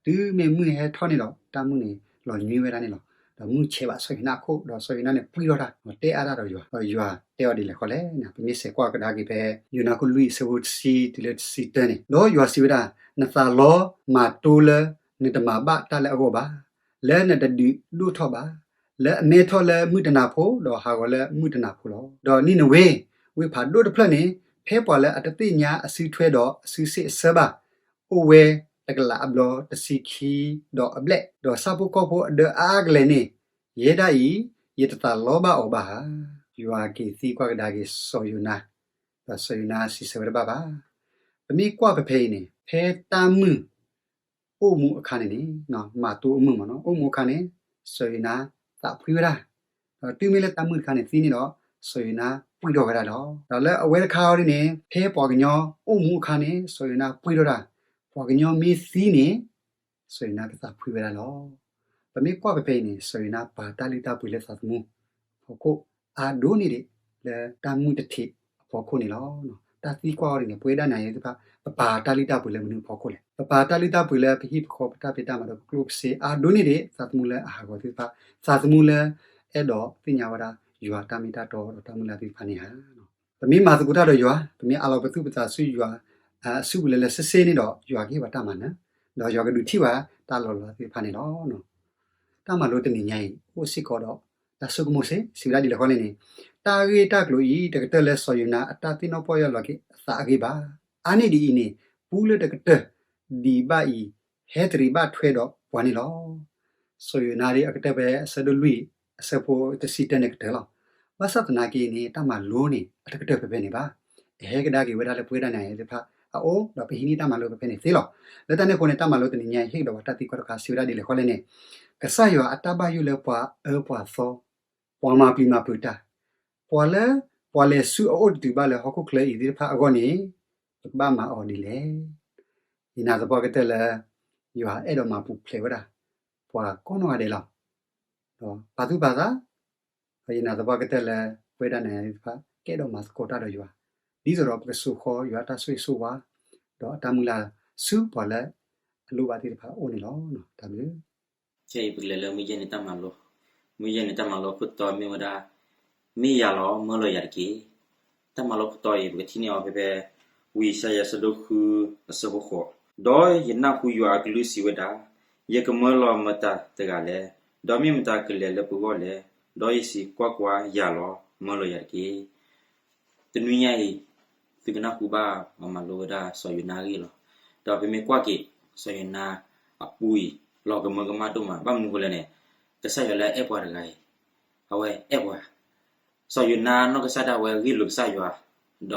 ဒီးတုၤမ့ၢ်မုၢ်ဟဲထီၣ်န့ၣ်ဒီး တၢ်မုၢ်န့ၣ်လီၤညွံးဝဲဒၣ်န့ၣ်လီၤ. ဒီးမုၢ်ဆဲးဘၣ်စီၤယိၤနါအခိၣ်, ဒီးစီၤယိၤနါန့ၣ်ပှံၢ်ထီၣ်တၢ်, တဲအါတၢ်ဒီးယွၤ, ဒီးယွၤတဲအီၤဒ်လဲၣ်ဃီလဲၣ်န့ၣ် ပမ့ၢ်ဆဲးကွၢ်ကဒါက့ၤဖဲ ယိၤနါခိၣ်လွံၢ်အဆၢဖိတဆံတုၤလၢတဆံတၢန့ၣ်, ဒီးယွၤစံးဝဲဒၣ်, နသးလီမၤတိလၢနတမၤဘၣ်တၢ်လၢအဂီၢ်ဘၣ်, လၢနတဒုးဒိၣ်ထီၣ်ဘၣ်, လၢအမဲထီၣ်လၢမုၢ်တနၤဖိ ဒီးဟးဂီၤလၢမုၢ်တနၤဖိလီၤ. ဒီးနံၤနဝ့ ဝ့ၢ်ဖးဒိၣ်တဖျၢၣ်န့ၣ် ဖဲပှၤလၢအတသ့ၣ်ညါအစုထွဲဒီးအစုစ့ၣ်အဆၢဘၣ် အိၣ်ဝဲတကလးအဘျီတဆံခံဒီးအဘျဲၣ်, ဒီးဆၣ်ဖိကီၢ်ဖိအဒၢအါကလဲာ်န့ၣ်, ယဲဒၣ်အံၤ ယတသးလီဘၣ်အီၤဘၣ်ဧါ. ယွၤက့ၤသံကွၢ်ကဒါက့ၤစီၤယိၤနါ, ဒီးစီၤယိၤနါစံးဆၢဝဲတဘၣ်ဘၣ်. ပမ့ၢ်ကွၢ်ဖဲဖဲအံၤန့ၣ် ဖဲတၢ်မုၢ် အိၣ်မူအခါန့ၣ်န့ၣ်, မၤတိအမုၢ်မ့ၢ်နီၤ, အိၣ်မူအခါန့ၣ် စီၤယိၤနါသးဖှံဝဲဒၣ်, ဒီးတုၤမ့ၢ်လၢတၢ်မုၢ်တခါန့ၣ်သံန့ၣ်ဒီး စီၤယိၤနါပှံၢ်ထီၣ်ဝဲဒၣ်လီၤ. ဒီးလၢအဝဲတခါအံၤန့ၣ် ဖဲပှၤကညီအိၣ်မူအခါန့ၣ် စီၤယိၤနါပှံၢ်ထီၣ်တၢ်, ပှၤကညီမ့ၢ်သံန့ၣ် စီၤယိၤနါကသးဖှံဝဲဒၣ်လီၤ. ပမ့ၢ်ကွၢ်ဖဲဖဲအံၤန့ၣ် စီၤယိၤနါပာ်တၢ်လုၢ်တၢ်ပှ့ၤလၢသးသမူအဖီခိၣ် အါဒိၣ်န့ၢ်ဒံး လၢတၢ်မုၢ်တထံးအဖီခိၣ်န့ၣ်လီၤ. တၢ်သံကွၢ်အံၤန့ၣ် ပဝဲဒၣ်နၤယၤသ့ၣ်တဖၣ် ပပာ်တၢ်လုၢ်တၢ်ပှ့ၤလၢမနုၤအဖီခိၣ်လဲၣ်. ပပာ်တၢ်လုၢ်တၢ်ပှ့ၤလၢပဟံၣ်ပဃီပတၢ်ဖံးတၢ်မၤဒီးပကျိၣ်ပစ့အါဒိၣ်န့ၢ်ဒံး သးသမူလၢအဟးဂီၤသ့ၣ်တဖၣ်, သးသမူလၢအဲၣ်ဒိးသ့ၣ်ညါဝဲဒၣ် ယွၤတၢ်မ့ၢ်တၢ်တီဒီးတၢ်မုၢ်လၢ်သ့ၣ်တဖၣ်န့ၣ်ဧါ. ပမ့ၢ်မၤသကိးတၢ်ဒီးယွၤ, ပမ့ၢ်အးလီၤပသူၣ်ပသးဆူယွၤအစုပူၤလၢလၢဆ့ဆ့န့ၣ်ဒီး ယွၤကဟ့ၣ်ပှၤတၢ်မၤနၢၤ, ဒီးယွၤကဒုးထံၣ်ဘၣ်တၢ်လီၤလးသ့ၣ်တဖၣ်န့ၣ်လီၤ. တၢ်မၤလိတနံၤညါအံၤ အိၣ်စ့ၢ်ကီးဒီးတၢ်ဆိကမိၣ်စ့ၢ်, စံးဝဲဒၣ်ဒ်လဲၣ်ဃီလဲၣ်န့ၣ်, တၢ်ဂ့ၢ်တၢ်ကျိၤအံၤ တကတၢၢ်လၢစီၤယိၤနါအတၢ်သ့ၣ်နီၣ်ပီၢ်ယၢ်လီၤက့ၤအသးအဂ့ၢ်ဘၣ်. အါန့ၢ်ဒ်အံၤန့ၣ် ပူလၢတကတၢၢ်ဒံးဘၣ်အံၤ ဟဲတရံးဘၣ်ထွဲဒီးပှၤန့ၣ်လီၤ. စီၤယိၤနါဒ်အကတၢၢ်ဖဲအဆၢဒိၣ်လွံၢ်အဆၢဖိတဆံတၢန့ၣ်ကတၢၢ်လီၤ. ဘၣ်ဆၣ်သနာ်က့န့ၣ် တၢ်မၤလိန့ၣ် အတကတၢၢ်ဖဲဖဲန့ၣ်ဘၣ်. အဟဲကဒါက့ၤဝဲဒၣ်လၢပဝဲဒၣ်နၤယၤသ့ၣ်တဖၣ်အအိၣ် ဒီးပဟံးန့ၢ်တၢ်မၤလိဖဲဖဲန့ၣ်သ့လီၤ. လၢတၢ်န့ၣ်အဃိန့ၣ် တၢ်မၤလိတနံၤညါအံၤ ဟ့ၣ်ကဒီးပှၤတၢ်သံကွၢ်တခါ စံးဝဲဒၣ်ဒ်လဲၣ်ဃီလဲၣ်န့ၣ်, ကစၢ်ယွၤအတၢ်ဘၣ်ယိၣ်လၢပှၤအၢပှၤသီ, ပှၤမၤပျံၤမၤဖုးတၢ်, ပှၤလၢ ပှၤလဲၤဆူအအိၣ်တတုၤဘၣ်လၢဟီၣ်ခိၣ်ချၢအံၤသ့ၣ်တဖၣ်အဂီၢ်န့ၣ် ပကဘၣ်မၤအီၤဒ်လဲၣ်. ယနာ်သပှၢ်ကတၢၢ်လၢ ယွၤအဲၣ်ဒိးမၤပူၤဖျဲးဝဲဒၣ် ပှၤကိးနီၢ်ဂၤဒဲးလီၤ. ဒီးပာ်သူၣ်ပာ်သး ဒီးယနာ်သပှၢ်ကတၢၢ်လၢ ပဝဲဒၣ်နၤယၤသ့ၣ်တဖၣ် ကအဲၣ်ဒိးမၤသကိးတၢ်ဒီးယွၤ, ဒ်သိးဒီးပကစိာ်ဃီယွၤအတၢ်ဆိၣ်ဂ့ၤဆိၣ်ဝါ ဒီးအတၢ်မုၢ်လၢ်ဆူပှၤလၢအလိၣ်ဘၣ်သ့ၣ်တဖၣ်အအိၣ်န့ၣ်လီၤ. တၢ်ဘျုး. ခဲအံၤပကလဲၤလၢမုၢ်ယဲၢ်နံၤတၢ်မၤလိ, မုၢ်ယဲၢ်နံၤတၢ်မၤလိခိၣ်တီမ့ၢ်ဝဲဒၣ် မ့ၢ်ယၤလီၤ မၢလီၤယၤတက့ၢ်. တၢ်မၤလိခိၣ်တီအံၤ ပကထံၣ်န့ၢ်အီၤဖဲဖဲ ဝံယၡါယၤ ဆၢဒိၣ်ဃု အဆၢဖိဃိး, ဒီးယနၢ်ဟူယွၤအကလုၢ်စံးဝဲဒၣ်, ယကမၢလီၤမတၤတဂၤလဲၣ်, ဒီးမ့ၢ်မတၤကလဲၤလၢပဂီၢ်လဲၣ်. ဒီးယစံး, ကွၢ်ကွၢ်, ယၤလီၤ, မၢလီၤယၤတက့ၢ်. တနွံညါအံၤ သုကနၢ်ဟူဘၣ်ပှၤမၤလိဝဲဒၣ်စီၤယိၤနါအဂ့ၢ်လီၤ. ဒီးပမ့ၢ်ကွၢ်က့ၤ စီၤယိၤနါအပူၤအံၤ လီၤကမၢကမၣ်ဒိၣ်မး, ဘၣ်မနုၤဃိလဲၣ်န့ၣ် ကစၢ်ယွၤလၢအအဲၣ်ပှၤတဂၤအံၤ အဝဲအဲၣ်ပှၤ စီၤယိၤနါနီၢ်ကစၢ်ဒၣ်ဝဲဂ့ၢ်လိာ်ကစၢ်ယွၤ, ဒီးတ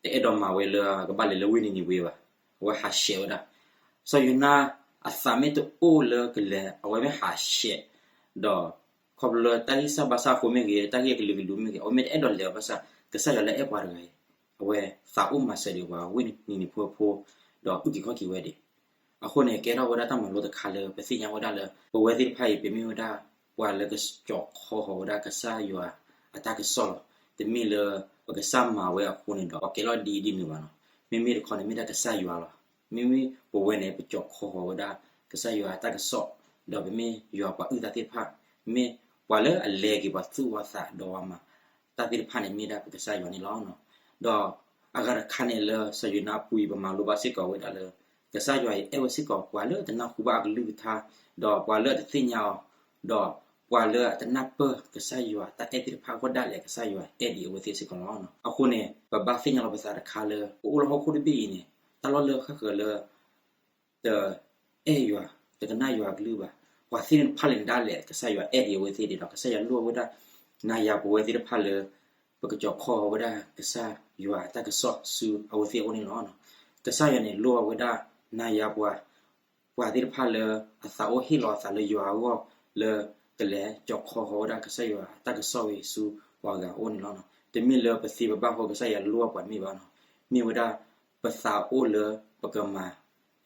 အဲၣ်ဒိးမၤဝဲလၢကဘၣ်လဲၤလၢဝ့ၢ်နံၤနံၤဝ့ဘၣ်. အဝဲဟးဆှဲးဝဲဒၣ်. စီၤယိၤနါအသးမ့ၢ်တအိၣ်လၢကလဲၤ အဝဲမ့ၢ်ဟးဆှဲး, ဒီးခီဖျိလၢတၢ်ဂံၢ်စၢ်ဘါစၢ်အဃိမ့ၢ်ဂ့ၤ, တၢ်ဂ့ၢ်အကလုာ်ကလုာ်မ့ၢ်ဂ့ၤ, အဝဲမ့ၢ်တအဲၣ်ဒိးလဲၤဘၣ်ဆၣ် ကစၢ်ယွၤလၢအဲၣ်ပှၤတဂၤအံၤ အဝဲသးအိၣ်မၤစၢၤဒံးပှၤဝ့ၢ်နံၤနံၤဖိဖိ, ဒီးအုၣ်က့ၤခီၣ်က့ၤဝဲဒံး. အဃိန့ၣ် ကဲထီၣ်ဝဲဒၣ်တၢ်မၤလိတခါလၢပသ့ၣ်ညါဝဲဒၣ်လၢ ပဝဲသ့ၣ်တဖၣ်အံၤ ပမ့ၢ်ဝဲဒၣ် ပှၤလၢကကၠီၤခီဃီၤဝဲဒၣ်ကစၢ်ယွၤအတၢ်ကစီၣ်လီၤ. တမ့ၢ်လၢပကစၢ်မၤဝဲအဃိန့ၣ်ဒီး ပကဲလီၤဒ်အံၤဒ်နုၤဘၣ်နီၤ. မ့မ့ၢ်တခီန့ၣ် မ့ၢ်ဒၣ်ကစၢ်ယွၤလီၤ. မ့မ့ၢ်ပဝဲန့ၣ် ပကၠီၤခီဃီၤဝဲဒၣ်ကစၢ်ယွၤအတၢ်ကစီၣ်, ဒီးပမ့ၢ်ယွၤပှၤအုၣ်သးသ့ၣ်တဖၣ်, မ့ၢ်ပှၤလၢအလဲၤက့ၤပှၤသူၣ်ဝဲသးဒီးဝဲမၤ တၢ်သ့ၣ်တဖၣ်န့ၣ် မ့ၢ်ဒၣ်ပကစၢ်ယွၤန့ၣ်လီၤ. ဒီးအဂၤတခါန့ၣ်လၢစီၤယိၤနါအပူၤအံၤ ပမၤလိဘၣ်စ့ၢ်ကီးဝဲဒၣ်လၢ ကစၢ်ယွၤအံၤအဲၣ်ဝဲစ့ၢ်ကီးပှၤလၢတနၢ်ဟူဘၣ်အကလုၢ်ကထါ, ဒီးပှၤလၢအတသ့ၣ်ညါအီၤ, ဒီးပှၤလၢအတနၢ်ပၢၢ်ကစၢ်ယွၤတၢ်အဲၣ်သ့ၣ်တဖၣ်အဂီၢ်ဒၣ်လဲာ် ကစၢ်ယွၤအဲၣ်ဒံးအဝဲသ့ၣ်စ့ၢ်ကီးလီၤ. အဃိန့ၣ် ပဘၣ်သ့ၣ်ညါလီၤပသးတခါလၢ ပအိၣ်လၢဟီၣ်ခိၣ်တဘ့ၣ်အံၤန့ၣ် တၢ်လီၢ်လၢဃၣ်ဃၢၤလၢ တအဲၣ်ယွၤ, တကနၣ်ယွၤအကလုၢ်ဘၣ်, ပှၤသ့ၣ်တဖၣ်န့ၣ်ဒၣ်လဲာ် ကစၢ်ယွၤအဲၣ်ဒံးအဝဲသ့ၣ်ဒီး ကစၢ်ယွၤလိၣ်ဝဲဒၣ် နၤယၤပဝဲသ့ၣ်တဖၣ်လၢ ပကကၠီၤခီဃီၤဝဲဒၣ်ကစၢ်ယွၤအတၢ်ကစီၣ်ဆူအဝဲသ့ၣ်အအိၣ်န့ၣ်လီၤ. ကစၢ်ယွၤန့ၣ် လိၣ်ဝဲဒၣ်နၤယၤပှၤ, ပှၤသ့ၣ်တဖၣ်လၢအသးအိၣ်ဟ့ၣ်လီၤအသးလၢယွၤအဂီၢ် လၢကလဲၤကၠီၤခီဃီၤဝဲဒၣ်ကစၢ်ယွၤအတၢ်ကစီၣ်ဝဲဆူပှၤဂၤအအိၣ်န့ၣ်လီၤ. တမ့ၢ်လၢပသ့ပဘၣ်အဃိ ကစၢ်ယွၤလိၣ်ဘၣ်ပှၤမ့ၢ်ဘၣ်နီၤ, မ့ၢ်ဝဲဒၣ်ပသးအိၣ်လၢပကမၤ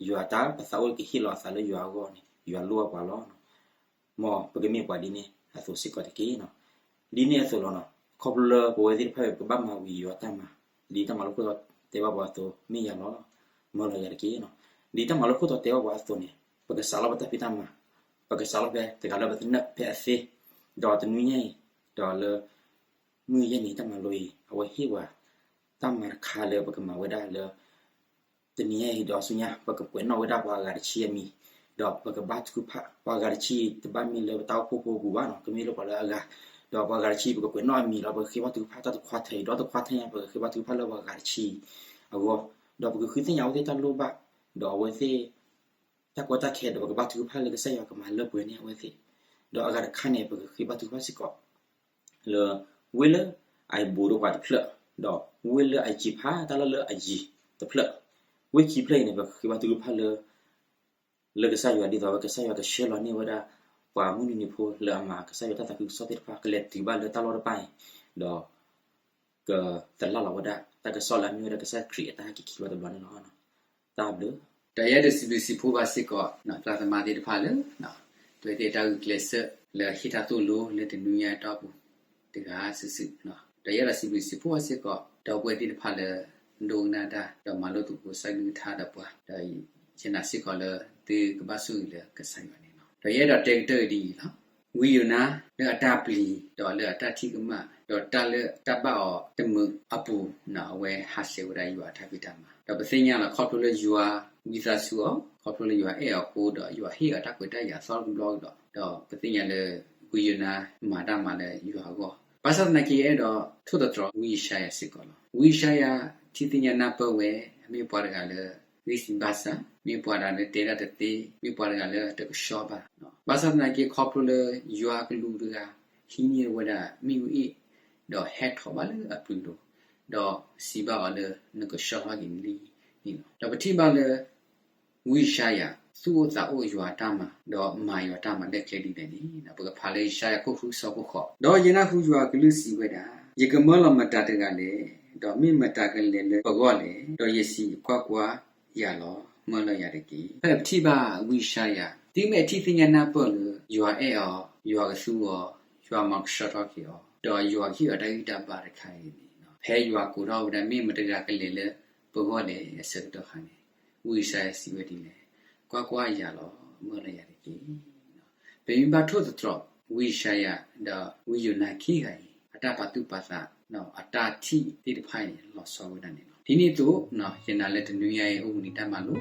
ယွၤတၢ်, ပသးအိၣ်ကဟ့ၣ်လီၤအသးလၢယွၤအဂီၢ်န့ၣ် ယွၤလိၣ်ဘၣ်ပှၤလီၤ. မ်ပကမ့ၢ်ပှၤဒ်န့ၣ်အသိးစ့ၢ်ကီးတက့ၢ်နီၤ. ဒ်န့ၣ်အသိးလီၤနီၤ, ခီဖျိလၢပဝဲသ့ၣ်တဖၣ် ပကဘၣ်မၤဝံၤယွၤတၢ်မၤ, ဒ်တၢ်မၤလိခိၣ်တီတဲဘၣ်ပှၤအသိး မ့ၢ်ယၤလီၤ, မၢလီၤယၤတက့ၢ်နီၤ. ဒ်တၢ်မၤလိခိၣ်တီတဲဘၣ်ပှၤအသိးန့ၣ် ပကစးလီၤပတၢ်ဖံးတၢ်မၤ, ပကစးလီၤဖဲတဂၤလၢပသနၢၣ်ဖဲအသ့, ဒီးတနွံညါအံၤ ဒီးလၢ မုၢ်ယဲၢ်နံၤတၢ်မၤလိအံၤ အဝဲဟ့ၣ်ပှၤ တၢ်မၤတခါလၢပကမၤဝဲဒၣ်လၢ တနံၤညါအံၤဒီးဆူညါ ပကကွဲးနီၣ်ဝဲဒၣ်ပှၤအဂၤတဆံအမံၤ, ဒီးပကဘါထုကဖၣ် ပှၤအဂၤတဆံအံၤ တဘၣ်မ့ၢ်လၢပတၢ်အိၣ်ဖှိၣ်ဖိအပူၤဘၣ်နီၤ, ကမ့ၢ်လၢပှၤလၢအဂၤ, ဒီးပှၤအဂၤတဆံအံၤ ပကကွဲးနီၣ်အမံၤလီၤ, ပကဃ့ဘါထုကဖၣ်တၢ်တခွါထၢအံၤ ဒီးတခွါထၢညါ ပကဃ့ဘါထုကဖၣ်လၢပှၤအဂၤတဆံအံၤအဂီၢ်, ဒီးပကဃုသ့ၣ်ညါအဝဲသ့ၣ်တၢ်လိၣ်ဘၣ်, ဒီးအဝဲသ့ၣ် တၢ်ကီတၢ်ခဲ ဒီးပကဘါထုကဖၣ်လၢကစၢ်ယွၤကမၤလၢပှဲၤန့ၢ်အဝဲသ့ၣ်, ဒီးအဂၤတခါန့ၣ် ပကဃ့ဘါထုကဖၣ်စ့ၢ်ကီး လၢ ဝ့ၢ်လၢအဘူးဒိၣ်ပှၤတဖျၢၣ်, ဒီးဝ့ၢ်လၢအယံၤဖးတၢ်လၢလၢအယံၤတဖျၢၣ်, ဝ့ၢ်ခံဖျၢၣ်အံၤန့ၣ် ပကဃ့ဘါထုကဖၣ်လၢ လၢကစၢ်ယွၤဒ်သိးဝဲ ကစၢ်ယွၤကဆှၢလီၤန့ၢ်ဝဲဒၣ် ပှၤမုၢ်နွံနံၤဖိလၢအမၤကစၢ်ယွၤတၢ်သးခုကစီၣ်သ့ၣ်တဖၣ် ကလဲၤတုၤဘၣ်လၢတၢ်လီၢ်တဖၣ်အံၤ, ဒီး ကသလၣ်လီၤဝဲဒၣ် တၢ်ကစီၣ်လၢအမ့ၢ်ဝဲဒၣ်ကစၢ်ခရံာ်အတၢ်ဟဲက့ၤခံဘျီတဘျီန့ၣ်လီၤ. တၢ်ဘျုး. ဒီးယအဲၣ်ဒိးစံးဘျုးစံးဖှိၣ်ဘၣ်စ့ၢ်ကီး သရၣ်သမါသ့ၣ်တဖၣ်လၢ အဝဲသ့ၣ်တၢ်ဂုာ်ကျဲးစၢးလၢဟ့ၣ်တၢ်သိၣ်လိလၢတနွံညါအတီၢ်ပူၤ တဂၤစုာ်စုာ်, ဒီးယအဲၣ်ဒိးစံးဘျုးစံးဖှိၣ်ဘၣ်စ့ၢ်ကီး ဒီပုၢ်ဝဲၢ်သ့ၣ်တဖၣ်လၢ ဒိကနၣ်တၢ် ဒီးမၤလိသကိးကစၢ်ကလုၢ်ကထါဒီးပှၤ, ဒီးယနာ်စ့ၢ်ကီးလၢသုကဘၣ်ဆိၣ်ဂ့ၤလၢကစၢ်ယွၤန့ၣ်လီၤ. ဒီးယအဲၣ်ဒိးတဲကတၢၢ်ဒ်အံၤလီၤ. ဝံယိၤနါ လၢအတၢ်ပျံၤ ဒီးလၢအတၢ်ထံၣ်ကမၣ် ဒီးတၢ်လၢတၢ်ဘၣ်အီၤတမုာ်အပူၤန့ၣ် အဝဲဟးဆှဲးဝဲဒၣ်ယွၤအတၢ်ဖံးတၢ်မၤ, ဒီးပသ့ၣ်ညါလီၤ ခီဖျိလၢယွၤဝံသးစူၤအီၤ, ခီဖျိလၢယွၤအဲၣ်အီၤအဃိ ဒီးယွၤဟ့ၣ်အီၤတၢ်ခွဲးတၢ်ယာ်အသီတဘျီကဒီး, ဒီးပသ့ၣ်ညါလၢ ဝံယိၤနါမၤတၢ်မၤလၢယွၤအဂီၢ်, ဘၣ်ဆၣ်သနာ်က့အဲၣ်ဒိးထိၣ်သတြီၤဝံယၡါယၤစ့ၢ်ကီးလီၤ. ဝံယၡါယၤထံၣ်သ့ၣ်ညါနၢ်ပၢၢ်ဝဲ အမ့ၢ်ပှၤတဂၤလၢ ဂံၢ်စံးဘါစၢ်, မ့ၢ်ပှၤတဂၤလၢတဲတၢ်တသ့, မ့ၢ်ပှၤတဂၤလၢတကဆှီဘၣ်, ဘၣ်ဆၣ်သနာ်က့ ခီဖျိလၢယွၤအကလူးတဂၤ ဟံးန့ၢ်ဝဲဒၣ်မ့ၣ်အူအ့ၣ်, ဒီးဟဲထီၣ်ဘၣ်လၢအပျုၤလိၤ, ဒီးစံးဘၣ်အီၤလၢ နကဆှီထီၣ်က့ၤနလံန့ၣ်လီၤ. ဒီးပထံၣ်ဘၣ်လၢ ဝံယၡါယၤ သူၣ်အိၣ်သးအိၣ်ယွၤအတၢ်မၤ, ဒီးမၤယွၤတၢ်မၤလၢကျဲဒ်လဲၣ်န့ၣ်, ပကဖးလၢယၡါယၤခိၣ်ဃုဆၢဖိဃိး, ဒီးယနၢ်ဟူယွၤအကလုၢ်စံးဝဲဒၣ်, ယကမၢလီၤမတၤတဂၤလဲၣ်, ဒီးမ့ၢ်မတၤကလဲၤလၢပဂီၢ်လဲၣ်. ဒီးယစံး, ကွၢ်ကွၢ်, ယၤလီၤ, မၢလီၤယၤတက့ၢ်. ဖဲပထံၣ်ဘၣ်ဝံယၡါယၤ, သုမ့ၢ်ထံၣ်သ့ၣ်ညါနၢ်ပၢၢ်လၢ ယွၤအဲၣ်အီၤ, ယွၤကသူအီၤ, ယွၤမၤကဆှီထီၣ်က့ၤအီၤ, ဒီးယွၤကဟ့ၣ်အီၤတၢ်ဂံၢ်တၢ်ဘါတခါအံၤန့ၣ်, ဖဲယွၤကိးထီၣ်ဝဲဒၣ်မ့ၢ်မတၤတဂၤကလဲၤလၢပဂီၢ်လဲၣ်အဆၢကတီၢ်ခါန့ၣ်, ဝံယၡါယၤစံးဝဲဒ်လဲၣ်, ကွၢ်ကွၢ်, ယၤလီၤ, မၢလီၤယၤတက့ၢ်. ပမ့ၢ်ဘၣ်ထိၣ်သတြီၤ ဝံယၡါယၤ ဒီးဝံယိၤနါခံဂၤအံၤ အတၢ်ပာ်သူၣ်ပာ်သး ဒီးအတၢ်ထံၣ်သ့ၣ်တဖၣ်အံၤန့ၣ် လီၤဆီဝဲဒၣ်န့ၣ်လီၤ. ဒ်န့ၣ်အသိး, ယနာ်လၢတနွံညါအံၤ အိၣ်ဘှံးနံၤတၢ်မၤလိ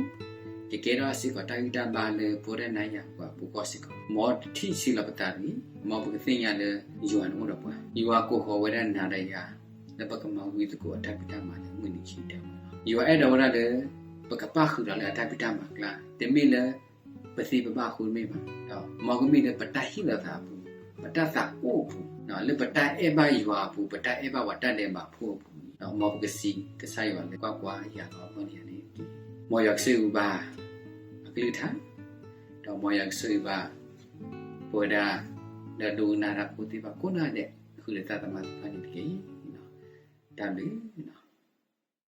ကကဲထီၣ်စ့ၢ်ကီးတၢ်ဂံၢ်တၢ်ဘါလၢပဝဲဒၣ်နၤယၤပှၤပူၤကီၢ်စ့ၢ်ကီး. မ်တထံၣ်ဆံးလီၤပသးတဂ့ၤ, မ်ပကသ့ၣ်ညါလၢယွၤန့ၣ်အိၣ်ဒီးပှၤ, ယွၤကိးဃီၤဝဲဒၣ်နၤဒီးယၤ လၢပကမၤဝံသကိးအတၢ်ဖံးတၢ်မၤလၢမုၢ်နံၤခံကတၢၢ်ဝဲလီၤ. ယွၤအဲၣ်ဒိးဝဲဒၣ်လၢ ပကပၣ်ဃုာ်ဒီးလၢအတၢ်ဖံးတၢ်မၤအကျါ, တမ့ၢ်လၢ ပသ့ပဘၣ်အဃိတမ့ၢ်ဘၣ်, ဒီးမ်ကမ့ၢ်လၢပတၢ်ဟ့ၣ်လီၤသးအပူၤ, ပတၢ်သးအိၣ်အပူၤ, လၢပတၢ်အဲၣ်ဘၣ်ယွၤအပူၤ, ပတၢ်အဲၣ်ဘၣ်ပှၤတၢ်ဒဲးဘးဖိအပူၤန့ၣ်, ဒီးမ်ပကစံးကစၢ်ယွၤလၢ ကွၢ်ကွၢ်, ယၤလီၤ, မၢလီၤယၤန့ၣ်တက့ၢ်. မ်ယွၤကဆိၣ်ဂ့ၤဘၣ် အကလုၢ်ကထါ, ဒီးမ်ယွၤကဆိၣ်ဂ့ၤဘၣ် ပဝဲဒၣ် လၢဒိကနၣ်တၢ်ဖိသ့ၣ်တဖၣ်ကိးဂၤဒဲး ဃုာ်ဒီးသးသမါသ့ၣ်တဖၣ်န့ၣ်တက့ၢ်. တၢ်ဘျုး